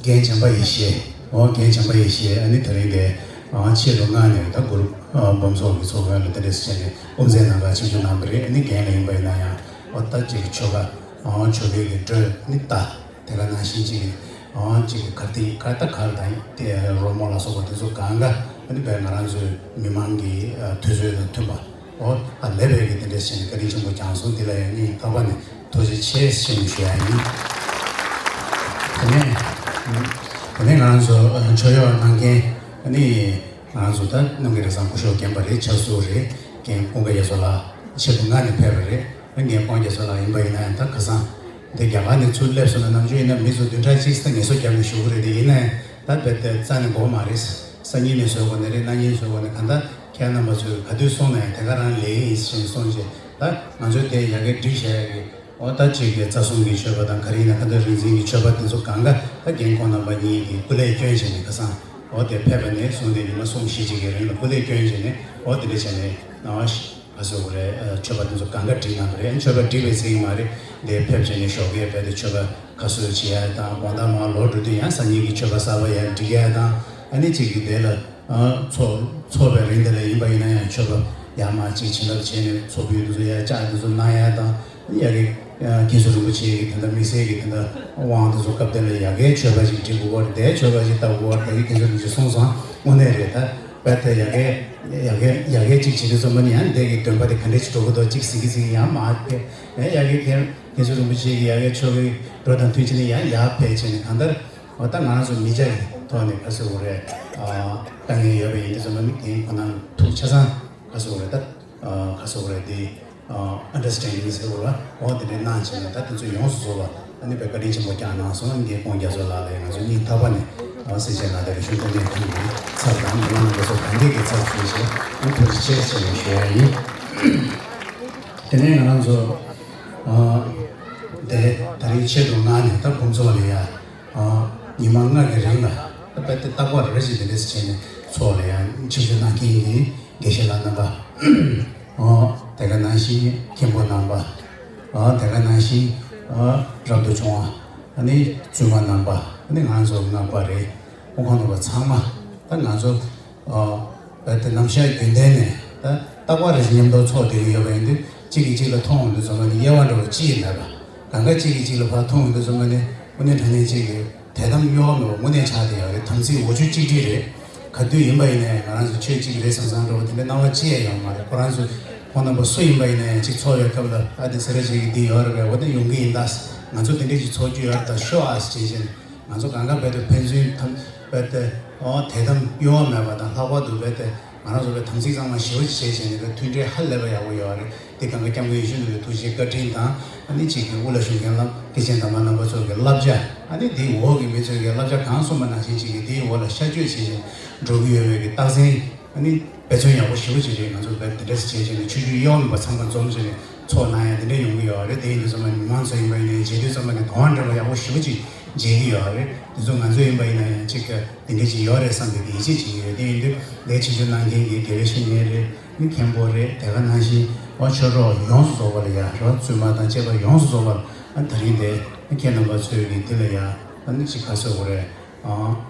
རྒན་བྱམས་པ་ཡེ་ཤེས། འོ་རྒན་བྱམས་པ་ཡེ་ཤེས། ཨ་ནི་དེ་རིང་དེ་ཨ་ཆེད་དུ་མངགས་ནས་ད་གུ་རུབ་ཨ་འབུམ་ཚོགས་ཀྱི་ཚོགས་མགོན་ལ་དེ་འདྲས་བྱས་ནས་དབུ་མཛད་གནང་ག་ཆིབས་བསྒྱུར་གནང་གི་རེད། ཨ་ནི་རྒན་ལ་ཡིན་པ་ཡིན་ན་ཡང་འོ་ད་ཅིག་ཆོལ་ཁ་ཨ་ཆོལ་ཁའི་གི་འགྲོས་ནི་ད་དེ་ག་ནང་བཞིན་ཅིག་ཨ་ཅིག་གར་སྟེགས་གར་ད་གར་དང་དེ་རོལ་མོ་ལ་སོགས་པ་དེ་ཚོ་གང་ག་ཨ་ནི་བས་ང་རང་ཚོའི་མི་མང་གི་ཨ་དུས་ཚོད་དང་མཐུན་པ། འོ་ཨ་ལས་པའི་གི་དེ་འདྲ་བྱས་ནས་བཀའ་དྲིན་ཆེན་པོ་བསྐྱངས་སོང་། འདི་ལ་ཡང་སྙིང་ཐག་པ་ནས་ཐུགས་རྗེ་ཆེ་ཞེས་ནས་ཞུ་ཡ་ཡིན། དེ་ནས་དེ་ནས་ང་རང་ཚོ་ཆོས་གཡོག་གནང་མཁན་ཨ་ནི་ང་རང་ཚོ་ད་རྣམ་རྒྱལ་རེ་ཚང་སྐུ་ཞབས་རྒན་པ་རེད། ཕྱག་ཟུར་རེད། རྒན་ཀུན་དགའ་རྒྱ་མཚོ་ལགས་ཆེད་དུ་མངགས་ནས་ཕེབས་པ་རེད། ཨ་རྒན་ཀུན་དགའ་རྒྱ་མཚོ་ལགས་ཡིན་པ་ཡིན་ན་ཡང་ད་ཁ་སང་འདི་རྒྱ་གར་ནས་ཚུར་སླེབས་སོང་ན་ནམ་རྒྱུན་ཡིན་ན་མི་ཚོ་བདུན་ཕྲག་གཅིག་ཙམ་ངལ་གསོ་བརྒྱབ་ནས་བཞུགས་ཀྱི་རེད། དེ་ཡིན་ན་ཡང་ད་རྦད་དེ་རྩ་ནས་དགོས་མ་རེད། སང་ཉིན་ནས་བཟོས་དགོས་ནི་རེད། གནངས་ཉིན་བཟོས་དགོས་ནི་གང་ལྟར་ཁྱེད་རྣམ་པ་ཚོས་ག་དུས་སོང་ན་ཡང་དེ་ག་རང་ལས་ཡིན་ཞེས་གསུངས་རྗེས་ད་ང་ཚོས་དེ་ཡ་གི་སྒྲིག་བྱས་ཡ་གི་འོ་ད་ཅིག་གི་རྩ་གསུམ་གྱི་མཆོད་པ་དང་ག་རེ་ཡིན་ན་ཁ་འདོན་རིག་འཛིན་གྱི་མཆོད་པ་དེ་ཚོ་གང་ག་ད་རྒན་ཁོང་རྣམ་པ་གཉིས་ཀྱིས་སྐུ་ལས་བསྐྱོན་བྱས་ནས་ཁ་སང་འོ་དེ་ཕེབས་པ་ནས་བཟུང་སྟེ་ཉི་མ་གསུམ་བཞི་ཅིག་གི་རིང་ལ་སྐུ་ལས་བསྐྱོན་བྱས་ནས་འོ་དེ་འདྲ་བྱས་ནས་ནང་བཞིན། ག་ཟེར་དགོས་རེད། ཨ་མཆོད་པ་དེ་ཚོ་གང་ག་བསྒྲིགས་གནང་གི་རེད། མཆོད་པ་བསྒྲིགས་པའི་ཚིག་མ་རེད། འདིར་ཕེབས་བྱས་ནས་ཞོགས་ཀས་རྦད་དེ་མཆོད་པ་ཁ་གསོལ་བྱེད་ཡ་དང་དགོང་དག་མར་ལོག་འགྲོ་དུས་ཡང་སང་ཉིན་གྱི་མཆོད་པ་གསར་པ་ཡར་སྒྲིག་ཡ་དང་ཨ་ནི་གཅིག་གི་དེ་ལ་ཨ་ཚོགས་ཚོགས་པའི་རིང་དེ་ལ་ཡིན་པ་ཡིན་ན་ཡང་མཆོད་པ་ཡར་མར་གཅིག་བྱིན་རླབས་བྱས་ནས་ཚོགས་ཕུད་དེ་ཚོ་ཡར་བཅག་དེ་ཚོ་གནང་ཡ་དང་ཨ་ནི་ཡ་གི་ཨ་མཁན་ཟུར་རིན་པོ་ཆེ་གི་དེ་འདྲ་དམིགས་བསལ་གྱི་དེ་འདྲ་དབང་དེ་ཚོ་སྐབས་དེ་ལ་ཡ་གིའི་མཆོད་པ་ཅིག་སྒྲིག་དགོས་རེད། དེའི་མཆོད་པ་ཅིག་བཏབ་དགོས་རེད། དེ་གི་མཁན་ཟུར་རིན་པོ་ཆེ་གསུངས་སོང་། དངོས་གནས་རེད་ད། རྦད་དེ་ཡ་གི་ཡ་གི་ཡ་གི་གཅིག་བྱེད་དུས་ཙམ་པ་ནི་ཡང་འདི་གི་འདོན་པ་དེ་ག་འདྲས་ཅིག་འགྲོ་གི་འདུག་གཅིག་ཟིན་གི་ཟིན་ཡང་མ་ཕེ། ཡ་གི་མཁན་མཁན་ཟུར་རིན་པོ་ཆེ་གི་ཡ་གི་ཆོ་གི་འགྲོ་དང་མཐུན་ཕྱིན་ནི་ཡང་ཡར་ཕེབས་བྱས་ནས་གང་ལྟར་འོ་ད་ང་རང་ཚོ་མི་སྐྱ་གི་ཐོག་ནས་ག་ཟེར་དགོས་རེད། ཨ་དཀའ་ངལ་ཡོད་པ་ཡིན་དུས་ཙམ་པ་ནི་དེ་ཁོ་ན་ཐུགས་ཆ་ཚང་ག་ཟེར་དགོས་རེད་ད། ཨ་ག་ཟེར་དགོས་རེད་དེ། ཨ་ཨན་ཌར་སི་ཊེན་ཌིང་ཟེར་དགོས་རེད་པ། འོ་དེ་འདྲའི་གནང་བྱས་ནས་ད་དེ་ཚོ་ཡོངས་སུ་རྫོགས་པ་ཨ་ནི་དཔེ་བཀའ་དྲིན་ཆེན་པོ་བསྐྱངས་གནང་སོང་། ཨ་ནི་རྒན་ཀུན་དགའ་རྒྱ་མཚོ་ལགས་ལ་ང་ཚོ་སྙིང་ཐག་པ་ནས་ཨ་གསལ་བཤད་གནང་བསྡད་པའི་ཤུགས་ཐོག་ནས་ཐུགས་ཀྱི་ཚབ་དང་མི་མང་རྣམ་པ་ཚོ་གང་གས་ཀྱི་ཚབ་ཞུས་བྱས་ཨ་ནི་ཐུགས་རྗེ་ཆེ་ཞེས་ནས་ཞུ་ཡ་ཡིན། དེ་ནས་ང་རང་ཚོ་ཨ་དེ་ད་རིང་ཆེད་དུ་མངགས་ནས་ད་འབུམ་ཚོགས་ལ་ཡ་ཨ་ཉི་མ་ལྔ་གི་རིང་ལ་ད་དཔེ་དེ་རྟག་པར་རེ་ཞིག་དེ་འདྲས་བྱས་ནས་ཚོགས་ལ་ཡ་ཆིབས་བསྒྱུར་གནང་མཁན་ཡིན། དགེ་བཤེས་ལགས་རྣམ་པ། ཨོ། དེ་ག་ནང་བཞིན་མཁན་པོ་རྣམ་པ། ཨོ། དེ་ག་ནང་བཞིན། ཨོ། རབ་ཏུ་བྱུང་བ། ཨ་ནི་བཙུན་མ་རྣམ་པ། ཨ་ནི་ང་ཚོ་སྔགས་པ་རེད། དབུ་ཁང་ནང་པ་ཚང་མ། ད་ང་ཚོ། ཨོ། རྦད་དེ་ནམ་ཞག་རྒྱུན་ལྡན་ནས་ད་རྟག་པར་རེ་མཉམ་དུ་ཚོགས་བསྡད་ཀྱི་ཡོད་པ་ཡིན་དུས་གཅིག་གིས་གཅིག་ལ་མཐོང་འོང་དུས་ཙམ་པ་ནི་དབྱེ་བ་འདྲ་བོ་ཅི་ཡང་མེད་པ། གང་ག་གཅིག་གིས་གཅིག་ལ་ཕར་མཐོང་འོང་དུས་ཙམ་པ་ནི་དངོས་གནས་དྲང་གནས་གཅིག་གི་དད་དམ་གཡོ་བ་མེད་པ་དངོས་གནས་ཆགས་བསྡད་ཡོད་རེད། དམ་ཚིག་འོ་ཆུ་གཅིག་སྒྲིལ་རེད། ག་དུས་ཡིན་པ་ཡིན་ནའི་ང་རང་ཚོ་ཆོས་གཅིག་རེད་བསམ་བསམ་འདྲ་བོ་དེ་འདྲའི་སྣང་བ་ཅི་ཡང་ཡོང་མ་རེད། ཁོ་རང་ཚོ་ཁོང་རྣམ་པ་སུ་ཡིན་པ་ཡིན་ནའི་གཅིག་ཚོགས་པའི་སྐབས་ལ་ཨ་དེ་སེ་ར་བྱེས་ཀྱི་འདི་ཡོད་རེད་པས། འོ་དེ་ཡོང་གི་ཡིན་ད། ང་ཚོ་དེ་འདྲས་ཅིག་ཚོགས་རྒྱུ་ཡོད་རེད་ད་ཤོག་ཨ་ཟེར་བྱས་བྱས་ནས་ང་ཚོ་གང་ག་རྦད་དེ་ཕན་ཚུན་དམ་རྦད་དེ་ཨོ་དད་དམ་གཡོ་བ་མེད་པ་དང་ལྷག་པར་དུ་རྦད་དེ་ང་རང་ཚོ་རྦད་དམ་ཚིག་གཙང་མ་ཞེ་པོ་ཅིག་བྱས་བྱས་ནས་རྦད་མཐུན་འབྲེལ་ཧ་ལས་པ་ཡག་པོ་ཡོད་རེད། དེ་གང་ག་སྐྱབས་མགོན་ཡེ་ཤེས་མདོ་སྡེའི་ཐུགས་རྗེ་བཀའ་དྲིན་དང་ཨ་ནི་གཅིག་གི་དབུ་ལ་བཞུགས་མཁན་བླ་སྐྱེས་ཆེན་དམ་པ་རྣམ་པ་ཚོ་གི་བསླབ་བྱ། ཨ་ནི་དེའི་འོག་གི་མི་ཚོས་ཀྱི་བསླབ་བྱ་གང་གསུངས་པ་ནང་བཞིན་གཅིག་གི་དེའི་འོག་ལ་ཤར་བསྐྱོད་བྱེད་བཞིན་འགྲོ་གི་ཡོད་པའི་གི་རྟགས་མཚན། ཨ་ནི་དཔེ་མཚོན་ཡག་པོ་ཞེ་པོ་ཅིག་རེད། ང་ཚོ་དཔེ་དེ་འདྲས་བྱས་བྱས་ནས་ཆོས་བརྒྱུད་གཡོ་བ་མེད་པ་ཚང་མ་འཛོམས་བྱས་ནས་ཚོགས་གནང་ཡ་དེ་འདྲས་ཡོང་གི་ཡོད་རེད། དེ་ཡིན་དུས་ཙམ་པ་ནི་མི་མང་ཚོ་ཡིན་པ་ཡིན་ནའི་མཇལ་དུས་ཙམ་པ་ནི་དོ་སྣང་འདྲ་པོ་ཡག་པོ་ཞེ་པོ་ཅིག་མཇལ་གྱི་ཡོད་རེད། དེ་ཚོ་ང་ཚོ་ཡིན་པ་ཡིན་ན་ཡང་གཅིག་གི་དེ་འདྲས་ཅིག་ཡོད་རེད་བསམ་པའི་ཡིད་ཆེས་བྱེད་ཀྱི་ཡོད། དེ་ཡིན་དུས་ལས་ཆེ་ཆུང་གནང་མཁན་གྱི་དགེ་བའི་བཤེས་གཉེན་རེད། མི་མཁན་པོ་རེད། དེ་ག་ནང་བཞིན་ཨོ་ཆོས་གྲོགས་ཡོངས་སུ་རྫོགས་པ་ལ་ཡ་རོ་བཙུན་མ་དང་བཅས་པ་ཡོངས་སུ་རྫོགས་པ་ལ་ཨ་ད་རིང་དེ་མི་མཁན་རྣམ་པ་ཚོས་ཀྱི་འདི་ལ་ཡ་ཨ་ནི་ཅིག་ག་ཟེར་དགོས་རེད། ཨ་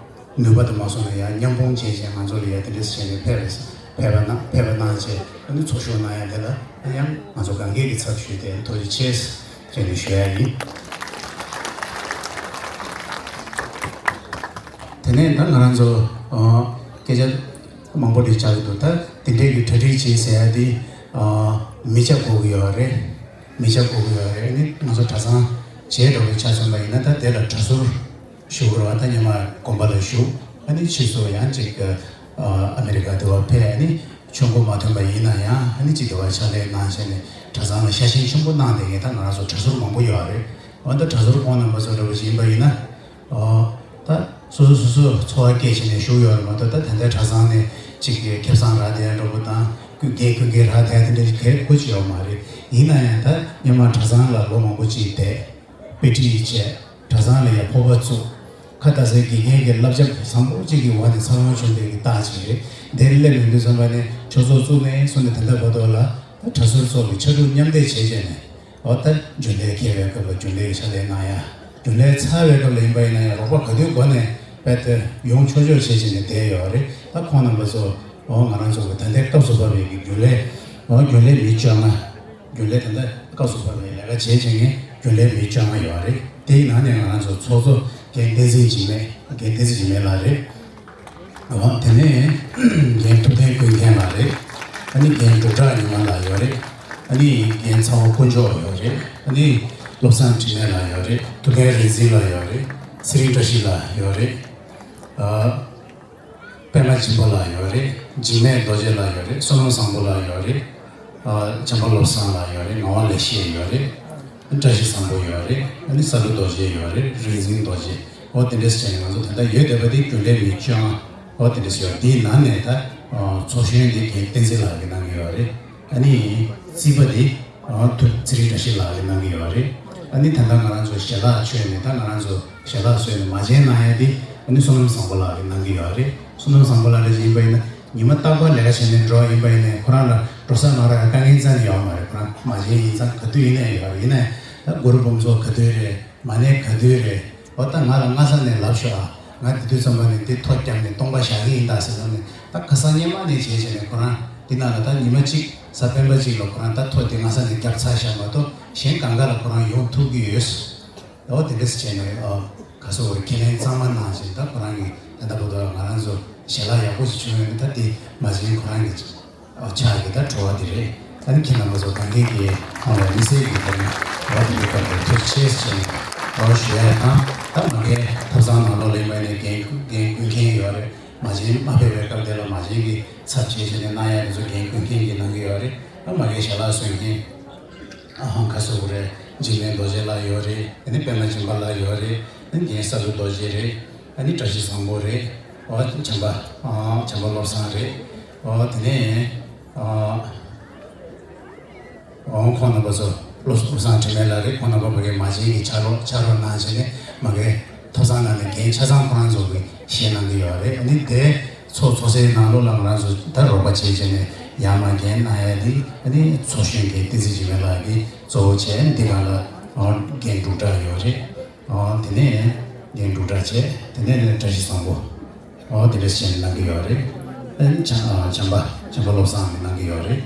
ནུས་པ་དུ་མ་སོང་ན་ཡ་མཉམ་སྤུངས་བྱས་བྱས་ང་ཚོ་ལ་ཡ་དེ་འདྲས་བྱས་ནས་ཕེབས་ཕེབས་པ་གནང་ཕེབས་པ་གནང་བྱས་ཨ་ནི་ཚོགས་ཞུགས་གནང་ཡ་དེ་ལ་ཨ་ཡང་ང་ཚོ་གང་གས་ཀྱི་ཚབ་ཞུས་ཏེ་ཐུགས་རྗེ་ཆེ། ཅེས་ནས་ཞུ་ཡ་ཡིན། དེ་ནས་ད་ང་རང་ཚོ་ཨ་སྐད་ཆ་མང་པོ་རེ་བྱ་གི་འདུག་ད་དེ་འདྲས་ཀྱི་གྲ་སྒྲིག་བྱེད་ཟེར་ཡ་དེ་ཨ་མི་ཆ་དགོས་ཀྱི་ཡོད་རེད། མི་ཆ་དགོས་ཀྱི་ཡོད་རེད། ཨ་ནི་ང་ཚོ་གྲྭ་ཚང་བྱས་འགྲོ་བའི་ཆ་མཚོན་པ་ཡིན་ན་ད་དེ་ལ་གྲྭ་ཟུར་ཞུ་གི་རེད་བ། ད་སྔོན་མ་དགོན་པ་ལ་བཞུགས། ཨ་ནི་ཕྱིས་སུ་ཡང་ཅིག་ཨ་ཨ་མི་རི་ཀ་དེ་བ་ཕེབས། ཨ་ནི་ཆོས་འཁོར་མ་ཐོན་པ་ཡིན་ན་ཡང་ཨ་ནི་ཅིག་དེ་བ་ཕྱག་ལས་གནང་བྱས་ནས་གྲྭ་ཚང་ལ་ཤ་ཞེན་ཆེན་པོ་གནང་བསྡད་མཁན་ད་ང་རང་ཚོ་གྲྭ་ཟུར་མང་པོ་ཡོད་རེད། འོ་ད་གྲྭ་ཟུར་ཁོང་རྣམ་པ་ཚོ་འདྲ་པོ་ཞིག་ཡིན་པ་ཡིན་ན། ཨོ། ད་སོ་སོ་སོ་སོ་འཚོ་བ་སྐྱེལ་བྱས་ནས་བཞུགས་ཡོད་རེད་མ་གཏོགས་ད་ད་ལྟའི་གྲྭ་ཚང་ནས་ཅིག་གི་ཁེ་བཟང་རག་བསྡད་འདྲ་པོ་དང་ཀུན་དགའ་ཀུན་དགའ་རག་བསྡད་དེ་འདྲ་ཞིག་གལ་ཁུ་ཅིག་ཡོད་མ་རེད། ཡིན་ན་ཡང་ད་སྔོན་མ་གྲྭ་ཚང་ལ་ལོ་མང་པོ་ཅིག་བསྡད། དཔེ་ཁྲིད་བྱས། གྲྭ་ཚང་ལ་ཡང་སྤོབས་པ་བཙུགས། ཁ་ད་སའི་དགེ་རྒན་གྱི་བསླབ་བྱ་བཟང་པོ་ཅིག་གི་འོག་ནས་འཚར་ལོངས་བྱུང་བའི་གི་རྟགས་ཅིག་རེད། འདིར་སླེབས་ཡོང་དུས་ཙམ་པ་ནས་ཆོས་ཚོགས་བཙུགས་ནས་བཟུང་ནས་ད་ལྟ་བར་དུ་ལ་ད་གྲྭ་ཟུར་ཚོ་གི་ཕྱག་རོགས་མཉམ་འདེགས་བྱས་བྱས་ནས། འོ་ད་རྒྱུན་ལས་འཁེལ་བའི་སྐབས་ལ་རྒྱུན་ལས་ཕྱག་ལས་གནང་ཡ། རྒྱུན་ལས་ཚར་བའི་སྐབས་ལ་ཡིན་པ་ཡིན་ན་ཡང་རོགས་པ་ག་དུས་འགོ་ནས་རྦད་དེ་ཡོང་ཆོག་ཆོག་བྱེད་བྱས་ནས་བསྡད་ཡོད་རེད། ད་ཁོང་རྣམ་པ་ཚོ་འོ་ང་རང་ཚོ་གི་ད་ལྟའི་སྐབས་སུ་བབས་པའི་གི་རྒྱུན་ལས་འོ་རྒྱུན་ལས་མི་བཅོ་ལྔ། རྒྱུན་ལས་ད་ལྟ་སྐབས་སུ་བབས་པའི་ལས་ཀ་བྱེད་བྱེད་མཁན་རྒྱུན་ལས་མི་བཅོ་ལྔ་ཡོད་རེད། དེའི་ནང་ནས་ང་རང་ཚོ་ཚོགས་གཙོ་རྒན་བསྟན་འཛིན་འཇིགས་མེད། རྒན་བསྟན་འཛིན་འཇིགས་མེད་ལགས་རེད། འོ་དེ་ནས་རྒན་ཐུབ་བསྟན་ཀུན་མཁྱེན་ལགས་རེད། ཨ་ནི་རྒན་འབྲུག་གྲགས་ཉི་མ་ལགས་ཡོད་རེད། ཨ་ནི་རྒན་ཚ་བོ་དཀོན་མཆོག་ཡོད་རེད། ཨ་ནི་བློ་བཟང་འཕྲིན་ལས་ལགས་ཡོད་རེད། ཐུབ་བསྟན་རིག་འཛིན་ལགས་ཡོད་རེད། ཚེ་རིང་བཀྲ་ཤིས་ལགས་ཡོད་རེད། ཨ། པད་མ་སྦྱིན་པ་ལགས་ཡོད་རེད། འཇིགས་མེད་རྡོ་རྗེ་ལགས་ཡོད་རེད། བསོད་ནམས་བཟང་པོ་ལགས་ཡོད་རེད། ཨ། བྱམས་པ་བློ་བཟང་ལགས་ཡོད་རེད། ངག་དབང་ལེགས་བཤད་ཡོད་རེད། བཀྲ་ཤིས་བཟང་པོ་ཡོད་རེད། ཨ་ནི་ས་ལུ་རྡོ་རྗེ་ཡོད་རེད། རིག་འཛིན་རྡོ་རྗེ། འོ་དེ་འདྲས་བྱས་ནས་ང་ཚོ་ད་ལྟ་ཡོད་བསྡད་པ་དེ་རྒྱུན་ལས་མི་བཅོ་ལྔ། འོ་དེ་འདྲས་ཡོད། དེའི་ནང་ནས་ད་ཚོགས་གཞོན་དེ་རྒན་བསྟན་འཛིན་ལགས་ཀྱིས་གནང་གི་ཡོད་རེད། ཨ་ནི་རྩིས་པ་དེ་ཐུབ་ཚེ་རིང་བཀྲ་ཤིས་ལགས་ཀྱིས་གནང་གི་ཡོད་རེད། ཨ་ནི་ད་ལྟ་ང་རང་ཚོ་ཞལ་ལག་མཆོད་ནས་ད་ང་རང་ཚོ་ཞལ་ལག་བཟོས་ནས་མ་བྱན་གནང་ཡ་དེ་ཨ་ནི་བསོད་ནམས་བཟང་པོ་ལགས་ཀྱིས་གནང་གི་ཡོད་རེད། བསོད་ནམས་བཟང་པོ་ལགས་རེད་ཡིན་པ་ཡིན་ན་ཉི་མ་རྟག་པར་ལས་ཀ་བྱས་ནས་འགྲོ་བ་ཡིན་པ་ཡིན་ནའི་ཁོ་རང་ལ་འགྲོ་ས་མ་རག་ཡ་དཀའ་ངལ་རྩ་ནས་ཡོད་མ་རེད། ཁོ་རང་མ་བྱན་ཡིན་ཙང་ག་དུས་ཡིན་ནའི་ཡོད་རེད། ཡིན་ནའི་ད་གུ་རུ་འབུམ་ཚོགས་ག་དུས་རེད། མ་ཎི་ག་དུས་རེད། འོ་ད་ང་ལ་སྔ་ས་ནས་ལབ་ཤོག་ཨ། ང་དེ་དུས་ཙམ་པ་ནས་དེ་ཐོ་བརྒྱབ་ནས་སྟོང་པ་བཞག་གི་ཡིན་ད་ཟེར་ལབ་ནས་ད་ཁ་སང་སྔོན་མ་ནས་བྱས་བྱས་ནས་ཁོ་རང་དེ་ནང་ལ་ད་ཉི་མ་གཅིག་གཟའ་སྤེན་པ་གཅིག་ལ་ཁོ་རང་ད་ཐོ་དེ་སྔ་ས་ནས་བརྒྱབ་ཚར་བཞག་མ་གཏོགས་གཞན་གང་ག་ལ་ཁོ་རང་ཡོང་ཐུབ་ཀྱི་ཡོད། འོ་དེ་འདྲས་བྱས་ནས་ཨ་ག་སོ་བར་ཁས་ལེན་གཙང་མ་གནང་བཞིན་ད་ཁོ་རང་གིས་ད་ལྟ་བར་དུ་ང་རང་ཚོ་ཞལ་ལག་ཡག་པོ་ཞིག་བྱུང་ཡོད་ན་ད་དེ་མ་བྱན་ཁོ་རང་གི་ཨོ་ཕྱག་གི་ད་བྲོ་བ་དེ་རེད། ཨ་ནི་ཁྱེད་རྣམ་པ་ཚོ་གང་གིས་ཀྱིས་ཁོང་ལ་དམིགས་བསལ་གྱི་ད་རིང་རོགས་ཀྱི་སྐབས་དེ་ཐུགས་རྗེ་ཆེ་ཞེས་རོགས་ཞུ་ཡ་དང་ད་མ་གའི་ཐབ་ཚང་ནང་ལོགས་ལ་ཡིན་པ་ནས་འགན་འགན་འཁུར་མཁན་ཡོད་རེད། མ་བྱན་མ་ཕེབས་པའི་སྐབས་དེ་ལ་མ་བྱན་གྱི་ཚབ་བྱས་བྱས་ནས་གནང་ཡ་དེ་ཚོ་འགན་འཁུར་མཁན་གྱིས་གནང་གི་ཡོད་རེད། ཨ་མ་གའི་ཞལ་ལག་བཟོ་མཁན་ཨ་ཧང་ཁ་སོ་བོ་རེད། འཇིགས་མེད་རྡོ་རྗེ་ལགས་ཡོད་རེད། ཨ་ནི་པད་མ་སྦྱིན་པ་ལགས་ཡོད་རེད། ཨ་ནི་རྒན་ས་ལུ་རྡོ་རྗེ་རེད། ཨ་ནི་བཀྲ་ཤིས་བཟང་པོ་རེད། ཨོ་བྱམས་པ་ཨ་བྱམས་པ་བློ་བཟང་རེད། ཨོ་དེ་ནས་ཨ་ཨོ་ཁོང་རྣམ་པ་ཚོ་བློ་བཟང་དྲི་མེད་ལགས་རེད། ཁོང་རྣམ་པ་ཕ་གིའི་མ་བྱན་གྱི་ཕྱག་རོགས་ཕྱག་རོགས་གནང་བྱས་ནས་མ་གའི་ཐོབ་ཚང་ནང་ནས་འགན་ཆ་ཚང་ཁོ་རང་ཚོ་གིས་བཞེས་གནང་གི་ཡོད་རེད། ཨ་ནི་དེ་ཚོགས་ཚོགས་སའི་ནང་ལོགས་ལ་ང་རང་ཚོ་ད་རོགས་པ་བྱས་བྱས་ནས་ཡར་མར་འགན་གནང་ཡ་འདི་ཨ་ནི་ཚོགས་གཞོན་གྱི་བསྟན་འཛིན་འཇིགས་མེད་ལགས་ཀྱིས་གཙོ་བོ་བྱས། འདི་ག་ལ་ཨོ་རྒན་འབྲུག་གྲགས་ཡོད་རེད། ཨོ་དེ་ནས་རྒན་འབྲུག་གྲགས་བྱས། དེ་ནས་བཀྲ་ཤིས་བཟང་པོ། ཨོ་དེ་འདྲ་བྱས་ནས་གནང་གི་ཡོད་རེད། ཨ་ནི་བྱམས་ཨ་བྱམས་པ་བྱམས་པ་བློ་བཟང་གིས་གནང་གི་ཡོད་རེད།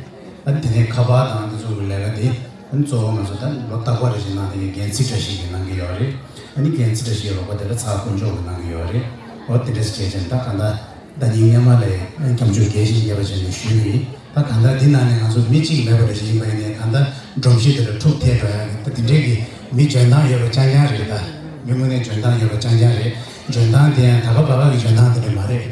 ཨ་ནི་དེ་ནས་ཁ་པར་དང་དེ་ཚོ་གི་ལས་ཀ་དེ་ཨ་ནི་གཙོ་བོ་ང་ཚོ་ད་ལོ་རྟག་པར་རེ་བཞིན་གནང་བསྡད་མཁན་རྒན་ཚེ་བཀྲ་ཤིས་ཀྱིས་གནང་གི་ཡོད་རེད། ཨ་ནི་རྒན་ཚེ་བཀྲ་ཤིས་རོགས་པ་དེ་ལ་ཚ་དཀོན་མཆོག་གིས་གནང་གི་ཡོད་རེད། ཨོ་དེ་འདྲ་བྱས་བྱས་ནས་ད་གང་ལྟར་ཟླ་ཉིན་སྔོན་མ་ལ་སྐྱབས་འཇུག་རྒྱས་ཤིང་རྒྱས་པ་བྱས་ནས་ཞུས་ཡིན། ད་གང་ལྟར་འདི་ནང་ནས་ང་ཚོ་མི་གཅིག་མེད་པ་རེ་ཞིག་ཡིན་པ་ཡིན་ནའི་གང་ལྟར་སྒྲོམ་གཞི་དེ་ལ་འཁྲུག་ཐེབས་འགྲོ་ཡག་གི་ད་དེ་འདྲའི་གི་མི་འཇོན་ཐང་ཡོད་པ་རྐྱང་རྐྱང་རེད། ད་མི་དངོས་གནས་འཇོན་ཐང་ཡོད་པ་རྐྱང་རྐྱང་རེད། འཇོན་ཐང་དེ་ཡང་ད་ག་པ་ག་གི་འཇོན་ཐང་དེ་འདྲ་མ་རེད།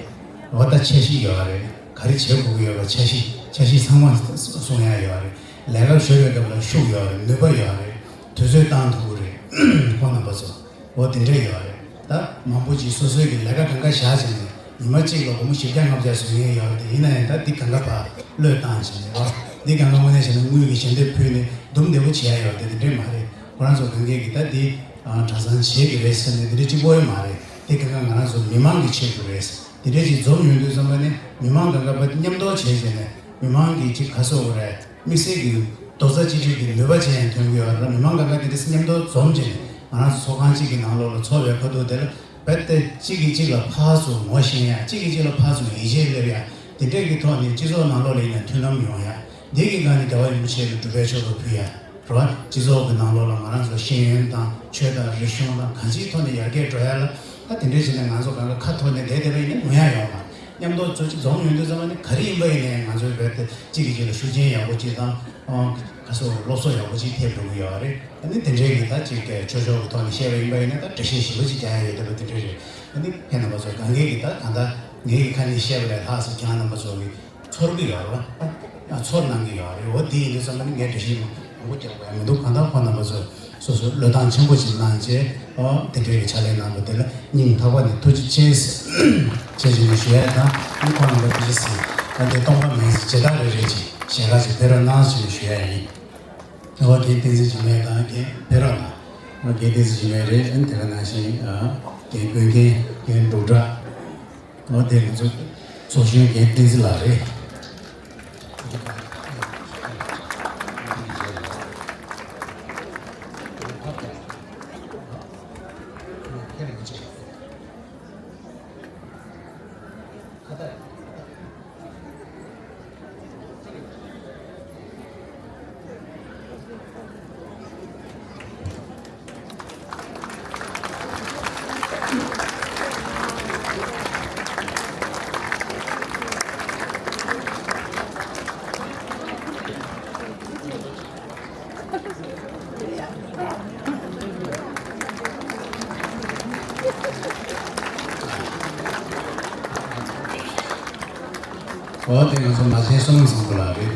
འོ་ད་འཆར་གཞི་ཡོད་རེད། ག་རེ་བྱེད་དགོས་ཀྱི་ཡོད་པ་འཆར་གཞི་འཆར་གཞི་ཚང་མ་གསུང་ཡག་ཡོད་རེད། ལས་ཀ་བཟོ་བའི་སྐབས་ལ་ཤུགས་ཡོད་རེད། ནུས་པ་ཡོད་རེད། དུས་ཚོད་བཏང་ཐུབ་ཀྱི་རེད། ཁོང་རྣམ་པ་ཚོ། འོ་དེ་འདྲས་ཡོད་རེད། ད་མང་པོ་ཅིག་སོ་སོའི་གི་ལས་ཀ་གང་ག་བཞག་བྱས་ནས་ཉི་མ་གཅིག་ལ་སྒོར་མོ་བཞི་བརྒྱ་ལྔ་བརྒྱ་བཟོ་མཁན་ཡོད་རེད། དེ་ཡིན་ན་ཡང་ད་འདི་གང་ག་ཕར་བློས་བཏང་བྱས་ནས་རོ། འདི་གང་ག་དངོས་གནས་བྱས་ན་དངུལ་གྱི་ཞལ་འདེབས་ཕུལ་ནས་འདུམ་བདེ་པོ་བྱེད་ཡ་ཡོད་རེད། དེ་འདྲས་མ་རེད། ཁོ་རང་ཚོ་གང་གས་གི་ད་འདི་གྲྭ་ཚང་བྱེད་ཀྱི་རེད་ཟེར་ནས་དེ་འདྲས་གཅིག་པོ་ཡོད་མ་རེད། དེ་གང་ག་ང་རང་ཚོ་མི་མང་གི་ཆེད་དུ་རེད། དེ་འདྲས་ཅིག་འཛོམས་ཡོང་དུས་ཙམ་པ་ནི་མི་མང་གང་ག་ཕར་མཉམ་དུ་བྱས་བྱས་ནས་མི་མང་གི་ཅིག་ག་སོ་རེད། དམིགས་བསལ་གྱི་རྡོག་རྩ་གཅིག་སྒྲིལ་གྱི་ནུས་པ་ཅན་ཡང་ཐོན་གྱི་ཡོད་རེད་ལ། མི་མང་གང་ག་དེ་འདྲས་མཉམ་དུ་འཛོམས་བྱས་ནས་ང་རང་ཚོ་ཚོགས་ཁང་གཅིག་གི་ནང་ལོགས་ལ་ཚོགས་པའི་ཁ་ཐུག་དེ་ལ་རྦད་དེ་གཅིག་གིས་གཅིག་ལ་ཕར་ཚུར་ངོ་ཤེས་ཡ། གཅིག་གིས་གཅིག་ལ་ཕར་ཚུར་ཡིད་ཆེས་སླེབས་ཡ། དེ་འདྲས་ཀྱི་ཐོག་ནས་སྤྱི་ཚོགས་ནང་ལོགས་ལ་ཡིན་ན་མཐུན་ལམ་ཡོང་ཡ། འདི་གི་སྒང་ནས་རྒྱལ་བ་རིན་པོ་ཆེ་ལ་སྒྲུབ་པའི་ཆོས་ལ་ཕུལ་ཡ། རེད་བ། སྤྱི་ཚོགས་ཀྱི་ནང་ལོགས་ལ་ང་རང་ཚོ་ཤེས་ཡོན་དང་ཆོས་དང་རིག་གཞུང་དང་གང་ཅིའི་ཐོག་ནས་ཡར་རྒྱས་འགྲོ་ཡ་ལ། ད་དེ་འདྲས་བྱས་ནས་ང་ཚོ་གང་ག་ཁ་ཐོར་ནས་བསྡད་བསྡད་པ་ཡིན་ན་ནོར་ཡ་ཡོད་མ་རེད། མཉམ་དུ་ཚོ་གཅིག་འཛོམས་ཡོང་དུས་ཙམ་པ་ནི་ག་རེ་ཡིན་པ་ཡིན་ནའི་ང་ཚོའི་རྦད་དེ་གཅིག་གིས་གཅིག་ལ་ཤུགས་རྐྱེན་ཡག་པོ་གཅིག་དང་། ཨང་། ག་སོ་སློབ་གསོ་ཡག་པོ་གཅིག་ཐེབས་འགྲོ་གི་ཡོད་རེད། ཨ་ནི་དེ་འདྲའི་གི་ད་གཅིག་གི་ཆོས་ཕྱོགས་ཀྱི་ཐོག་ནས་བཤད་པ་ཡིན་པ་ཡིན་ན་ད་འགྲེལ་བཤད་ཞིབ་པོ་གཅིག་རྒྱག་ཡ་ཡོད་བསྡད་པ་དེ་འདྲ་རེད། ཨ་ནི་ཁྱེད་རྣམ་པ་ཚོ་གང་གས་གི་ད་གང་ལྟར་ངའི་གི་ཁ་ནས་བཤད་པ་ལས་ལྷག་ཙམ་ཁྱེད་རྣམ་པ་ཚོ་གི་ཚོར་གི་ཡོད་རེད་བ། ཚོར་གནང་གི་ཡོད་རེད། འོ་དེ་ཡིན་དུས་ཙམ་པ་ནི་ངས་འགྲེལ་བཤད་མང་པོ་རྒྱག་དགོས་ཡ་མི་འདུག་གང་ལྟར་ཁོང་རྣམ་པ་ཚོ་སོ་སོ་བློས་བཏང་ཆེན་པོ་ཅིག་གནང་བྱས། ཨོ་དེ་འདྲའི་ཕྱག་ལས་གནང་བ་དེ་ལ་སྙིང་ཐག་པ་ནས་ཐུགས་རྗེ་ཆེ་ཞེས་བྱས་ནས་ཞུ་ཡ་དང་། ཨ་ནི་ཁོང་རྣམ་པ་དེ་ཅི་སྲིད་ད་ལྟའི་སྟོང་པ་མིན་ཟེར་བྱེ་བྲག་རེ་རེ་ཅིག་ཞལ་ཁ་ཅིག་ཕེབས་རོགས་གནང་ཞེས་ཞུ་ཡ་ཡིན། ཨོ་རྒན་བསྟན་འཛིན་འཇིགས་མེད་དང་རྒན་ཕེབས་རོགས་གནང་། ཨོ་རྒན་བསྟན་འཛིན་འཇིགས་མེད་རེད། ཨ་ནི་དེ་ག་ནང་བཞིན་ཨ་རྒན་ཀུན་མཁྱེན། རྒན་འབྲུག་གྲགས། འོ་དེ་ང་ཚོ་ཚོགས་གཞོན་རྒན་བསྟན་འཛིན་ལགས་རེད། འོ་དེ་ང་ཚོ་མ་བྱན་བསོད་ནམས་བཟང་པོ་ལགས་རེད།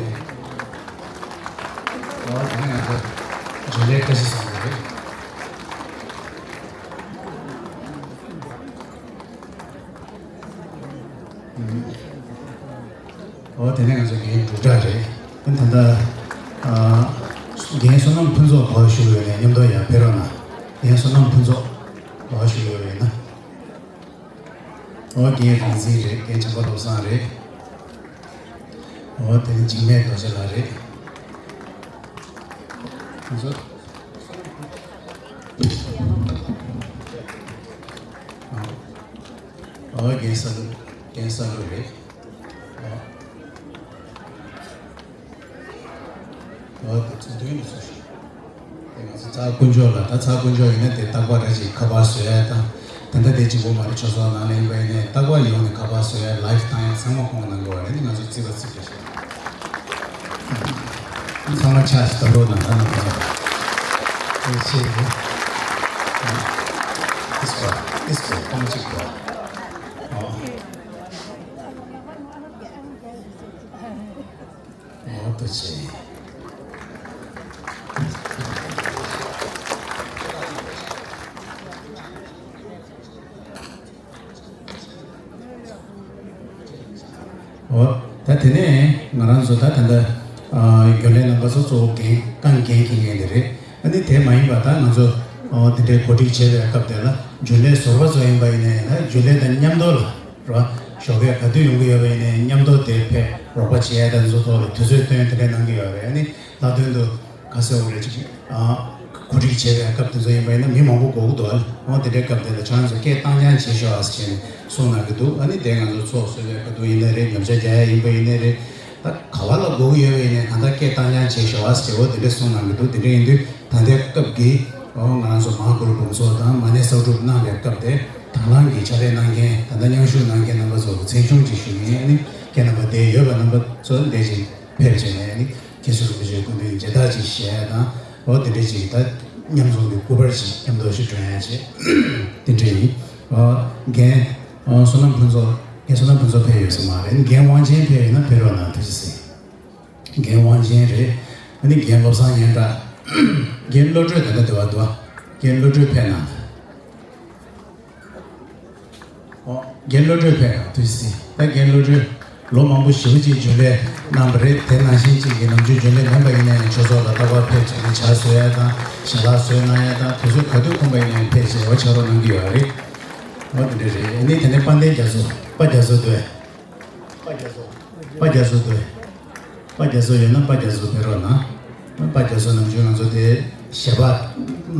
འོ་དེ་ནས་ང་ཚོ་འཇུ་ལེ་བཀྲ་ཤིས་བཟང་པོ་རེད། འོ་དེ་ནས་ང་ཚོ་རྒན་འབྲུག་གྲགས་རེད། ཨ་ད་ལྟ་ཨ་རྒན་བསོད་ནམས་ཕུན་ཚོགས་གོ་བ་ཞུ་ཡོད་ནས་མཉམ་དུ་ཡར་ཕེབས་རོགས་གནང་། རྒན་བསོད་ནམས་ཕུན་ཚོགས་གོ་བ་ཞུ་ཡོད་ཡིན་ན། འོ་རྒན་རིག་འཛིན་རེད། རྒན་བྱམས་པ་བློ་བཟང་རེད། འོ་དེ་ནི་འཇིགས་མེད་རྡོ་རྗེ་ལགས་རེད། ང་ཚོ་འོ་རྒན་བསམ་འགྲུབ། རྒན་བསམ་འགྲུབ་རེད། འོ། འོ་དེ་ཚོ་མདུན་དུ་ཚུར་ཤོག་དེ་ང་ཚོ་ཚ་དཀོན་མཆོག་ལ། ད་ཚ་དཀོན་མཆོག་ཡིན་ན་དེ་རྟག་པར་རེ་ཞིག་ཁ་པར་བཟོ་ཡ་དང་། དེ་འདྲ་དེ་གཅིག་པོ་མ་རེད། ཆོས་ཚོགས་ནང་ལ་ཡིན་པ་ཡིན་ནའི་རྟག་པར་ཡོང་ནས་ཁ་པར་བཟོ་ཡ། ལའེབ་བཏང་ཡ་ཚང་མ་ཁོང་གནང་གི་བ་རེད། ང་ཚོ་རྩིས་པ་རྩིས་པ་རེད། ཚང་མ་ཆ་ཞིག་ད་ལོ་ནང་ད་ནང་ད་ནང་ཨེ་ཤེས་ཡིན། ཨིས་པ་ཨིས་པ་ཐོང་གཅིག་པ། ཨོ། འོ་ཐུགས་རྗེ་ཆེ། འོ་ད་དེ་ནས་ང་རང་ཚོ་ད་ད་ལྟ་ཨ་རྒྱུན་ལས་རྣམ་པ་ཚོ་གཙོ་བོ་འགན་རྐང་འགན་འཁྱེར་མཁན་དེ་རེད། ཨ་ནི་དེ་མ་ཡིན་པ་ད་ང་ཚོ་ཨ་དེ་འདྲའི་གོ་སྒྲིག་བྱེད་པའི་སྐབས་དེ་ལ་རྒྱུན་ལས་ཟུར་པ་ཚོ་ཡིན་པ་ཡིན་ནའི་ད་རྒྱུན་ལས་དང་མཉམ་དུ་ལ། རོ། ཞོགས་ཀས་ག་དུས་ཡོང་གི་ཡོད་པ་ཡིན་ནའི་མཉམ་དུ་དེ་ཕེབས་རོགས་པ་བྱེད་ཡ་དང་འཛུལ་ཐོག་ལ་དུས་ཚོད་བཏོན་དེ་འདྲ་གནང་གི་ཡོད་རེད། ཨ་ནི་ལྷག་དོན་དུ་ག་ཟེར་བ་རེད། ཅིག་ཨ་གོ་སྒྲིག་བྱེད་པའི་སྐབས་དེ་ཚོ་ཡིན་པ་ཡིན་ན་མི་མང་པོ་དགོས་ཀྱི་འདུག་ཨ། འོ་དེ་འདྲའི་སྐབས་དེ་ལ་ཁྱེད་རང་ཚོ་སྐད་བཏང་རྐྱང་བྱེད་ཤོག་ཨ་ཟེར་བྱས་ནས་གསུངས་གནང་གི་འདུག་ཨ་ནི་དེ་ང་ཚོ་ཚོགས་གཙོས་པའི་ག་དུས་ཡིན་ན་རེད། ཉམས་ཆག་རྒྱག་ཡ་ཡིན་པ་ཡིན་ནའི་རེད། ད་ག་བ་ལ་དགོས་ཀྱི་ཡོད་པ་ཡིན་ནའི་གང་ལྟར་སྐད་བཏང་རྐྱང་བྱེད་ཤོག་ཨ་ཟེར། འོ་དེ་འདྲ་གསུངས་གནང་གི་འདུག་དེ་འདྲ་ཡིན་དུས་ད་ལྟའི་སྐབས་ཀྱི་འོ་ང་རང་ཚོ་མ་ཧཱ་གུ་རུ་འབུམ་ཚོགས་དང་མ་ཎི་གསར་སྒྲུབ་གནང་བའི་སྐབས་དེ་དང་བླངས་ཀྱིས་ཕྱག་ལས་གནང་མཁན། ད་ལྟ་མཉམ་ཞུགས་གནང་མཁན་རྣམ་པ་ཚོ་གི་མཚན་གཞུང་ཅིག་ཞུ་གི་ཡིན། ཨ་ནི་ཁྱེད་རྣམ་པ་འདིར་ཡོད་པ་རྣམ་པ་ཚོ་འདིར་ཅིག་ཕེབས་བྱས་ནས། ཨ་ནི་རྗེ་བཙུན་རིན་པོ་ཆེའི་སྐུ་མདུན་མཇལ་དར་ཅིག་བཞེས་ཡ་དང་། འོ་དེ་འདྲ་ཅིག་ད་མཉམ་འཛོམས་ཀྱི་སྐུ་པར་ཅིག་མཉམ་དུ་ཞིག་སྒྲོན་ཡ་བྱས། དེ་འདྲ་ཡིན། འོ་རྒན་འོ་བསོད་ནམས་ཕུན་ཚོགས། རྒན་བསོད་ནམས་ཕུན་ཚོགས་ཕེབས་ཡོད་ས་མ་རེད། རྒན་དབང་ཆེན་ཕེབས་ཡོད་ན་ཕེབས་རོགས་གནང་། ཐུགས་རྗེ་ཆེ། རྒན་དབང་ཆེན་རེད། ཨ་ནི་རྒན་བློ་བཟང་སྙན་གྲགས། རྒན་བློ་གྲོས་ད་ལྟ་འདི་བ་འདུག་རྒན་བློ་གྲོས་ཕེབས་གནང་། ཨོ། རྒན་བློ་གྲོས་ཕེབས་གནང་། ཐུགས་རྗེ་ཆེ། ད་རྒན་བློ་གྲོས་ལོ་མང་པོ་ཞེ་པོ་ཅིག་རྒྱུན་ལས་གནང་བ་རེད། དེ་ནང་བཞིན་ཅིག་གི་ནམ་རྒྱུན་རྒྱུན་ལས་མིན་པ་ཡིན་ན་ཡང་ཆོས་ཚོགས་ལ་རྟག་པར་ཕེབས་བྱས་ནས་ཇ་བཟོ་ཡ་དང་ཞལ་ལག་བཟོས་གནང་ཡ་དང་། དུས་ཚོད་ག་དུས་ཁོམ་པ་ཡིན་ན་ཡང་ཕེབས་བྱས་འོ་ཕྱག་རོགས་གནང་གི་ཡོད་རེད། འོ་དེ་འདྲ་རེད། ཨ་ནི་དེ་ནས་དཔལ་ལྡན་རྒྱ་མཚོ། དཔལ་རྒྱ་མཚོ་འདུག་པ་རྒྱ་མཚོ་དེ། པ་རྒྱ་མཚོ་ཡོད་ན་པ་རྒྱ་མཚོ་ཕེབས་རོགས་གནང་། པ་རྒྱ་མཚོ་ནམ་རྒྱུན་ང་ཚོ་དེ་ཞལ་པར་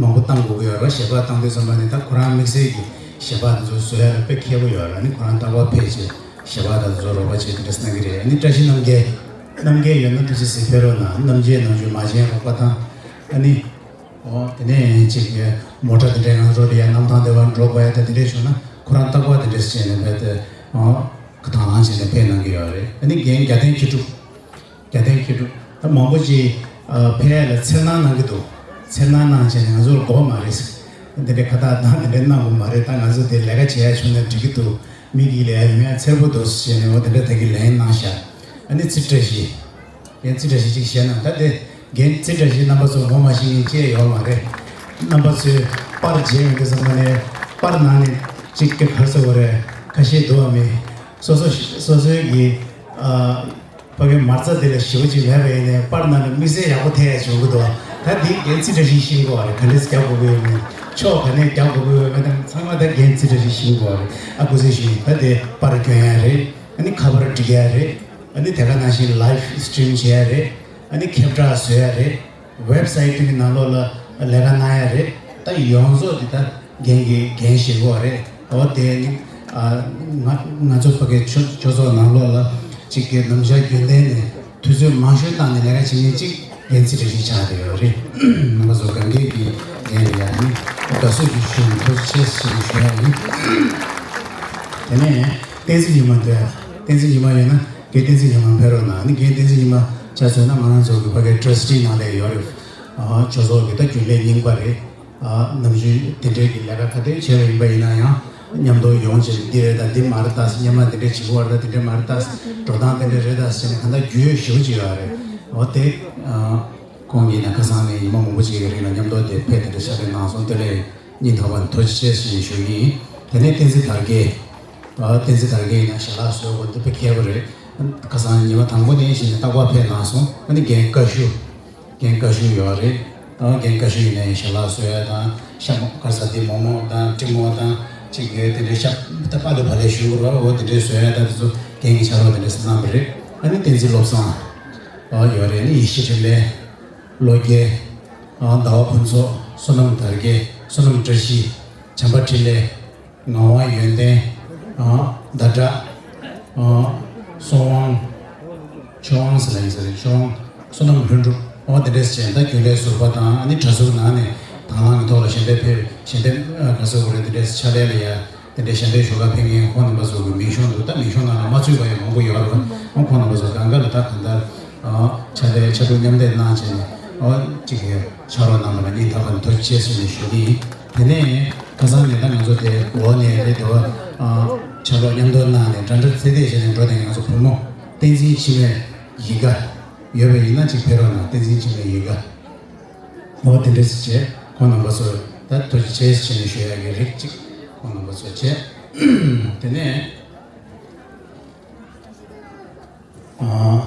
མང་པོ་བཏང་དགོས་ཀྱི་ཡོད་རེད། ཞལ་པར་བཏང་དུས་ཙམ་པ་ནས་ད་ཁོ་རང་དམིགས་བསལ་གྱི་ཞལ་པར་དེ་ཚོ་བཟོ་ཡ་ལ་དཔེ་མཁས་པོ་ཡོད་རེད། ཨ་ནི་ཁོ་རང་རྟག་པར་ཕེབས་བྱས་ཞལ་པར་དེ་ཚོ་རོགས་པ་བྱེད་དེ་འདྲ་གནང་གི་རེད། ཨ་ནི་བཀྲ་ཤིས་རྣམ་རྒྱལ། རྣམ་རྒྱལ་ཡོད་ན་ཐུགས་རྗེ་ཆེ་ཕེབས་རོགས་གནང་། རྣམ་རྒྱལ་ནམ་རྒྱུན་མ་བྱན་རོགས་པ་དང་། ཨ་ནི། འོ་དེ་ནས་ཅིག་མོ་ཊ་དེ་འདྲའི་ང་ཚོ་ལ་ཡ་གནམ་ཐང་དེ་བར་འགྲོ་དགོས་ཡ་ད་དེ་འདྲས་བྱུང་ན་ཁོ་རང་རྟག་པར་དེ་འདྲས་བྱས་ནས་ཕེབས་ཏེ། འོ་དང་བླངས་བྱས་ནས་ཕེབས་གནང་གི་ཡོད་རེད། ཨ་ནི་རྒན་རྒྱལ་བསྟན་མཁས་གྲུབ། རྒྱལ་བསྟན་མཁས་གྲུབ་ད་མང་པོ་ཅིག་ཨ་ཕེབས་ཡ་ལ་འཚེར་སྣང་གནང་གི་འདུག་འཚེར་སྣང་གནང་བྱས་ནས་ང་ཚོར་དགོས་མ་རེད། དེ་འདྲའི་ཁ་བཏགས་དང་དེ་འདྲའི་གནང་དགོས་མ་རེད། ད་ང་ཚོ་དེ་ལས་ཀ་བྱེད་ཡ་བྱུང་ན་འགྲིག་གི་འདུག་མི་གིས་ལས་ཡ་ཡོང་ཡ་འཚེར་པོ་འདུག་ཟེར་ནས་འོ་དེ་འདྲ་ད་གིན་ལན་གནང་ཤག་ཨ་ནི་རྩིས་བཀྲ་ཤིས། རྒན་རྩིས་བཀྲ་ཤིས་ཅིག་བཤད་ན། ད་དེ་རྒན་རྩིས་བཀྲ་ཤིས་རྣམ་པ་ཚོ་ངོ་མ་ཤེས་མཁན་ཅིག་ཡོད་མ་རེད། རྣམ་པ་ཚོས་པར་མཇལ་ཡོང་དུས་ཙམ་པ་ནས་པར་ནང་ནས་ཅིག་གི་ག་རེ་ཟེར་དགོས་རེད། ཁ་ཤས་འདུག་བ་མི་སོ་སོ་སོ་སོའི་གི་ཨ་ཕ་གི་མ་རྩ་དེ་ལ་ཞེ་པོ་ཅིག་མེད་པ་ཡིན་ནའི་པར་ནང་ནས་དམིགས་བསལ་ཡག་པོ་ཐེབས་ཡ་བྱུང་གི་འདུག་ད་འདི་རྒན་རྩིས་བཀྲ་ཤིས་ཤེས་དགོས་བ་རེད། ག་འདྲས་རྒྱག་དགོས་ཀྱི་ཡོད་མེད། ཕྱོགས་ག་ནས་རྒྱག་དགོས་ཀྱི་ཡོད་མེད་དང་ཚང་མ་ད་རྒན་རྩིས་བཀྲ་ཤིས་ཤེས་དགོས་བ་རེད། ཨ་ཁུ་སིམ་ཞིག་ཡིན། ད་དེ་པར་སྐྱོན་ཡ་རེད། ཨ་ནི་ཁ་པར་སྒྲིག་ཡ་རེད། ཨ་ནི་དེ་ག་ནང་བཞིན་ལའེབ་སི་ཊི་རིམ་བྱེད་ཡ་རེད། ཨ་ནི་ཁྱབ་བསྒྲགས་བཟོ་ཡ་རེད། ཝེབ་སའིཊ་གི་ནང་ལོགས་ལ་ལས་ཀ་གནང་ཡ་རེད། ད་ཡོངས་རྫོགས་འདི་ད་རྒན་གྱི་འགན་བཞེས་དགོས་རེད། འོ་དེ་ནི་ཨ་ང་ང་ཚོ་ཕ་གི་ཆོས་ཆོས་ཚོགས་ནང་ལོགས་ལ་གཅིག་གི་ནམ་ཞག་རྒྱུན་ལྡན་ནས་དུས་ཚོད་མང་ཤོས་བཏང་ནས་ལས་ཀ་བྱེད་མཁན་གཅིག་རྒན་རྩིས་བཀྲ་ཤིས་ཆགས་བསྡད་ཡོད་རེད། རྣམ་པ་ཚོ་གང་གས་ཀྱི་འགན་རེད་ཡ། ནི་དགའ་བསུ་ཞུ་ཞུ་ཐུགས་རྗེ་ཆེ་ཞེས་ཞུ་ཡ་ཡིན། དེ་ནས་བསྟན་འཛིན་ཉི་མ་འདུག་ཡ། བསྟན་འཛིན་ཉི་མ་ཡོད་ན། རྒན་བསྟན་འཛིན་ཉི་མ་ཕེབས་རོགས་གནང་། ཨ་ནི་རྒན་བསྟན་འཛིན་ཉི་མ་ཆ་མཚོན་ན་ང་རང་ཚོ་གི་ཕ་གའི་ཊྲ་སི་ཊི་ནང་ལ་ཡོད་རེད། ཨ་ཆོས་ཚོགས་ཀྱི་ད་རྒྱུན་ལས་རྙིང་པ་རེད། ཨ་ནམ་རྒྱུན་དེ་འདྲའི་གི་ལས་ཀ་ག་དེ་བྱས་པ་ཡིན་པ་ཡིན་ན་ཡང་ མཉམ་དུ་ཡོང་བྱས་འདི་རེད་ད་འདི་མ་རེད་ད་སྙན་མ་འདི་འདྲས་བྱེད་དགོས་རེད་ད་འདི་འདྲས་མ་རེད་ད་འགྲོ་སྟངས་འདི་འདྲས་རེད་ད་ཟེར་ནས་གང་ལྟར་རྒྱུས་ཡོད་ཞེ་པོ་ཅིག་ཡོད་རེད། འོ་དེ་ཁོང་གིས་ན་ཁ་སང་ནས་ཉི་མ་མང་པོ་ཅིག་གི་རིང་ལ་མཉམ་དུ་དེ་ཕེབས་དེ་འདྲས་ཕྱག་ལས་གནང་སོང་དེ་ལས་སྙིང་ཐག་པ་ནས་ཐུགས་རྗེ་ཆེ་ཞེས་ཞུ་གི་ཡིན། དེ་ནས་བསྟན་འཛིན་དར་རྒྱས། བསྟན་འཛིན་དར་རྒྱས་ཡིན་ན་ཞལ་ལག་བཟོས་དགོས་འདི་དཔེ་མཁས་པོ་རེད། ཁ་སང་ཉི་མ་དང་པོ་ནས་བྱས་ནས་རྟག་པར་ཕེབས་གནང་སོང་ཨ་ནི་རྒན་བཀའ་ཤུ། རྒན་བཀའ་ཤུ་ཡོད་རེད། ད་རྒན་བཀའ་ཤུ་ཡིན་ནའི་ཞལ་ལག་བཟོ་ཡ་དང་ཤ་མོ་དཀར་ས་དེ་མོག་མོག་དང་ཀྲིག་མོག་དང་ཅིག་གི་དེ་འདྲའི་ཤ་ད་པ་ལུ་བ་ལས་ཞུ་དགོས་ར་འོ་དེ་འདྲའི་བཟོ་ཡ་ད་དེ་ཚོ་རྒན་གྱི་ཕྱག་རོགས་དེ་འདྲའི་གནང་བ་རེད། ཨ་ནི་བསྟན་འཛིན་བློ་བཟང་ཡོད་རེད། ཨ་ནི་ཡེ་ཤེས་འཕྲིན་ལས། བློ་རྒྱལ། ཟླ་བ་ཕུན་ཚོགས། བསོད་ནམས་དར་རྒྱས། བསོད་ནམས་བཀྲ་ཤིས། བྱམས་པ་འཕྲིན་ལས། ངག་དབང་ཡོན་ཏན། ཟླ་གྲགས། སོང་དབང་། ཆོས་དབང་ཟེར་ལ་ཡིན་ས་རེད་ཆོས་དབང་། བསོད་ནམས་ལྷུན་གྲུབ། འོ་དེ་འདྲས་བྱས་ད་རྒྱུན་ལས་ཟུར་པ་དང་ཨ་ནི་གྲྭ་ཟུར་ནང་ནས་དང་བླངས་ཀྱི་ཐོག་ལ་ཞལ་འདེབས་ཕེབས་ཞལ་འདེབས་ག་ཟེར་དགོས་རེད་དེ་འདྲས་ཕྱག་ལས་ལ་ཡ། དེ་འདྲའི་ཞལ་འདེབས་ཞུ་ག་ཕེབས་མཁན་ཁོང་རྣམ་པ་ཚོ་གི་མིང་གཞུང་འདུག་ད་མིང་གཞུང་ནང་ལ་མ་ཚུད་པ་ཡང་མང་པོ་ཡོད་རེད། ཨོ་ཁོང་རྣམ་པ་ཚོ་གང་ག་ལ་ད་གང་ལྟར་ཕྱག་ལས་ཕྱག་གྲུ་མཉམ་འདེགས་གནང་བྱས་ནས་ཨོ་གཅིག་གི་ཕྱག་རོགས་གནང་བ་ལ་སྙིང་ཐག་པ་ནས་ཐུགས་རྗེ་ཆེ་ཞུ་ནས་ཞུ་གི་ཡིན། དེ་ནས་ཁ་སང་ནས་ད་ང་ཚོ་དེ་འོག་ནས་རེད་དེ་བ་ཕྱག་རོགས་མཉམ་དུ་གནང་ནས་འདྲ་འདྲ་ཚེ་འདས་བྱས་ནས་འགྲོ་དེ་ང་ཚོ་བུ་མོ་བསྟན་འཛིན་འཆི་མེད་ཡིད་དགའ་ཡོད་པ་ཡིན་ན་གཅིག་ཕེབས་རོགས་གནང་བསྟན་འཛིན་འཆི་མེད་ཡིད་དགའ། འོ་དེ་འདྲས་བྱས་ཁོང་རྣམ་པ་ཚོ་ད་ཐུགས་རྗེ་ཆེ་ཞུ་ནས་ཞུ་ཡག་གི་རིགས་གཅིག་ཁོང་རྣམ་པ་ཚོ་བྱས། དེ་ནས་ཨ།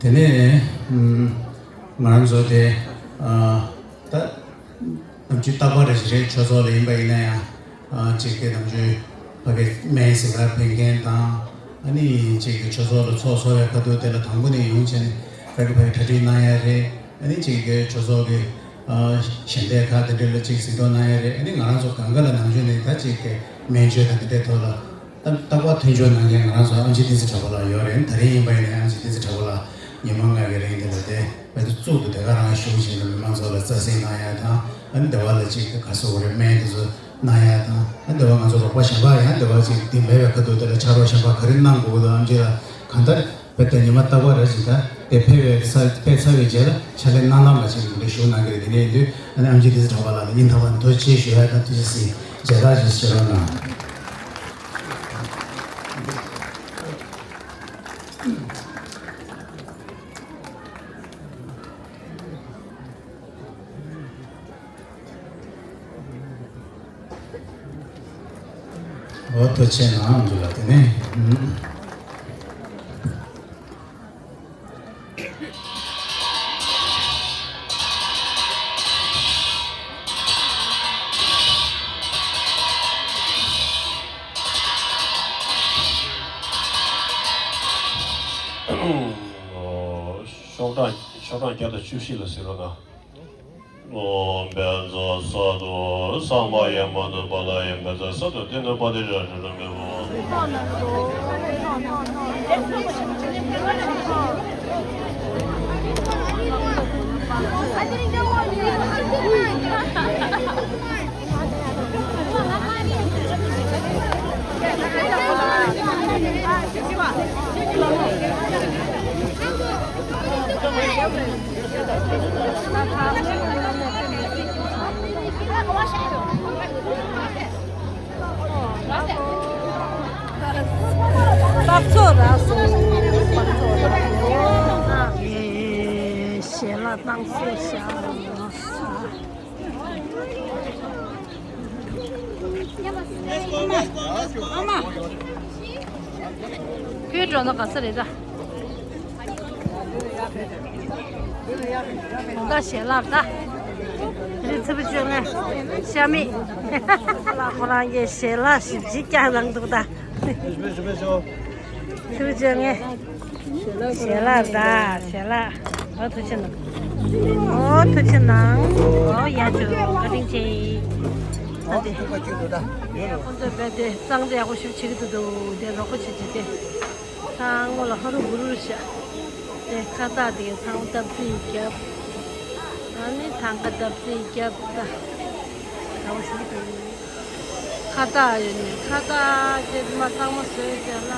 དེ་ནས་ང་རང་ཚོ་དེ་ད་ནམ་རྒྱུན་རྟག་པར་རེ་ཞིག་རེད་ཆོས་ཚོགས་ལ་ཡིན་པ་ཡིན་ན་ཡང་ཅིག་གི་ནམ་རྒྱུན་ཕ་གི་སྨན་ཟ་གར་ཕེབས་མཁན་དང་ཨ་ནི་ཅིག་གི་ཆོས་ཚོགས་ལ་ཚོགས་གསོག་ཡ་ཁ་ཐུག་དེ་ལ་དང་པོ་ནས་ཡོང་བྱས་ནས་ཕ་གི་ཕ་གི་གྲ་སྒྲིག་གནང་ཡ་རེད། ཨ་ནི་གཅིག་གི་ཆོས་ཚོགས་ཀྱི་ཨ་ཞལ་འདེབས་ཁག་དེ་འདྲ་ལ་གཅིག་གཟིགས་རྟོག་གནང་ཡ་རེད། ཨ་ནི་ང་རང་ཚོ་གང་ག་ལ་ནམ་རྒྱུན་ནས་ད་གཅིག་གི་སྨན་བཅོས་དང་དེ་འདྲའི་ཐོག་ལ་ད་རྟག་པར་མཐུན་སྦྱོར་གནང་མཁན་ང་རང་ཚོ་ཨམ་ཆི་བསྟན་འཛིན་གྲགས་པ་ལགས་ཡོད་རེད། ད་རིང་ཡིན་པ་ཡིན་ན་ཨམ་ཆི་བསྟན་འཛིན་གྲགས་པ་ལགས་ཉི་མ་ལྔ་གི་རིང་དེ་ལ་དེ་བོད་དུ་གཙུག་ཏུ་དེ་ག་རང་བཞུགས་བྱས་ནས་མི་མང་ཚོ་ལ་རྩ་གཟིགས་གནང་ཡ་དང་ཨ་ནི་སྡེ་བ་ལ་གཅིག་གི་ག་སོ་བོ་རེད་སྨན་དེ་ཚོ་གནང་ཡ་དང་ཨ་ནི་སྡེ་བ་ང་ཚོ་རོགས་པ་གཞན་པ་ཡང་སྡེ་བ་གཅིག་འདི་མེད་པའི་ཁ་ཐུག་དེ་ལ་ཕྱག་རོགས་གཞན་པ་ག་རེ་གནང་དགོས་དང་ཨམ་ཆི་ལ་གང་ལྟར། དཔེ་ལྟ་ཉི་མ་རྟག་པར་རེ་ཞིག་ད་དེ་ཕེབས་པའི་ས་ཕེབས་ཚར་བའི་རྗེས་ལ་ཕྱག་ལས་གནང་གནང་བ་ཞིག་འདི་འདྲ་ཞུ་གནང་གི་རེད། དེ་འདྲ་ཡིན་དུས་ཨ་ནི་ཨམ་ཆི་བསྟན་འཛིན་གྲགས་པ་ལགས་ལ་སྙིང་ཐག་པ་ནས་ཐུགས་རྗེ་ཆེ་ཞུ་ཡ་དང་ཐུགས་རྗེ་གཟིགས་མཇལ་དར་ཞིག་བཞེས་རོགས་གནང་། འོ་ཐུགས་རྗེ་གནང་འདུག་ལ་དེ་ནས། ཤོག་གྲངས་ཤོག་གྲངས་བརྒྱ་དང་བཅུ་བཞི་ལ་གཟིགས་རོགས་གནང་། ཨོཾ་བཛྲ་ས་ཏྭ། སངས་མ་ཡ་མ་ནུ་པཱ་ལ་ཡ། བཛྲ་ས་ཏྭ་ཏེ་ན་པྲ་ཏཱིཙྪ་ཏེ་ན་མེ་བྷ། སྟག་ཚོ་རག་སོང་། སྟག་ཚོ་རག་སོང་། ཞལ་ལག་བཏང་སོང་ཤག་ཨ་མ། ཁོའི་འགྲོ་ན་ག་ས་རེད་ད། གོང་དགའ་ཞལ་ལག་ད། རི་ཚེ་བུ་ཅོ་ལྔ། ཤ་མེད། ལ་ཁོ་རང་གི་ཞལ་ལག་ཞིབ་ཅིག་ཀྱང་རང་འདུག་ད། ཚེ་བུ་ཅོ་ལྔ། ཞལ་ལག་ད་ཞལ་ལག་ཨོ་ཐུགས་རྗེ་གནང་། ཨོ་ཐུགས་རྗེ་གནང་། ཨོ་ཡ་ཅོ་བཀའ་དྲིན་ཆེ། ད་དེ། ཁོང་ཚོས་རྦད་དེ་གཙང་སྦྲ་ཡག་པོ་ཞིག་བྱེད་ཀྱི་འདུག་འདུག་དེ་རོགས་པ་བྱེད་ཀྱི་དེ། ཚང་མ་ལ་ཧ་རུ་བུ་རུ་བྱ། དེ་ཁ་བཏགས་དེ་ཚང་མ་བཏབ་རྩིས་བརྒྱབ། ཨ་ནི་ཐང་ཀ་བཏབ་རྩིས་བརྒྱབ་ད། ད་བ་ཞིག་དེ། ཁ་བཏགས་ཡོད་ནི་ཁ་བཏགས་ཁྱེད་མ་ཚང་མ་བཟོས་བྱ་ལ།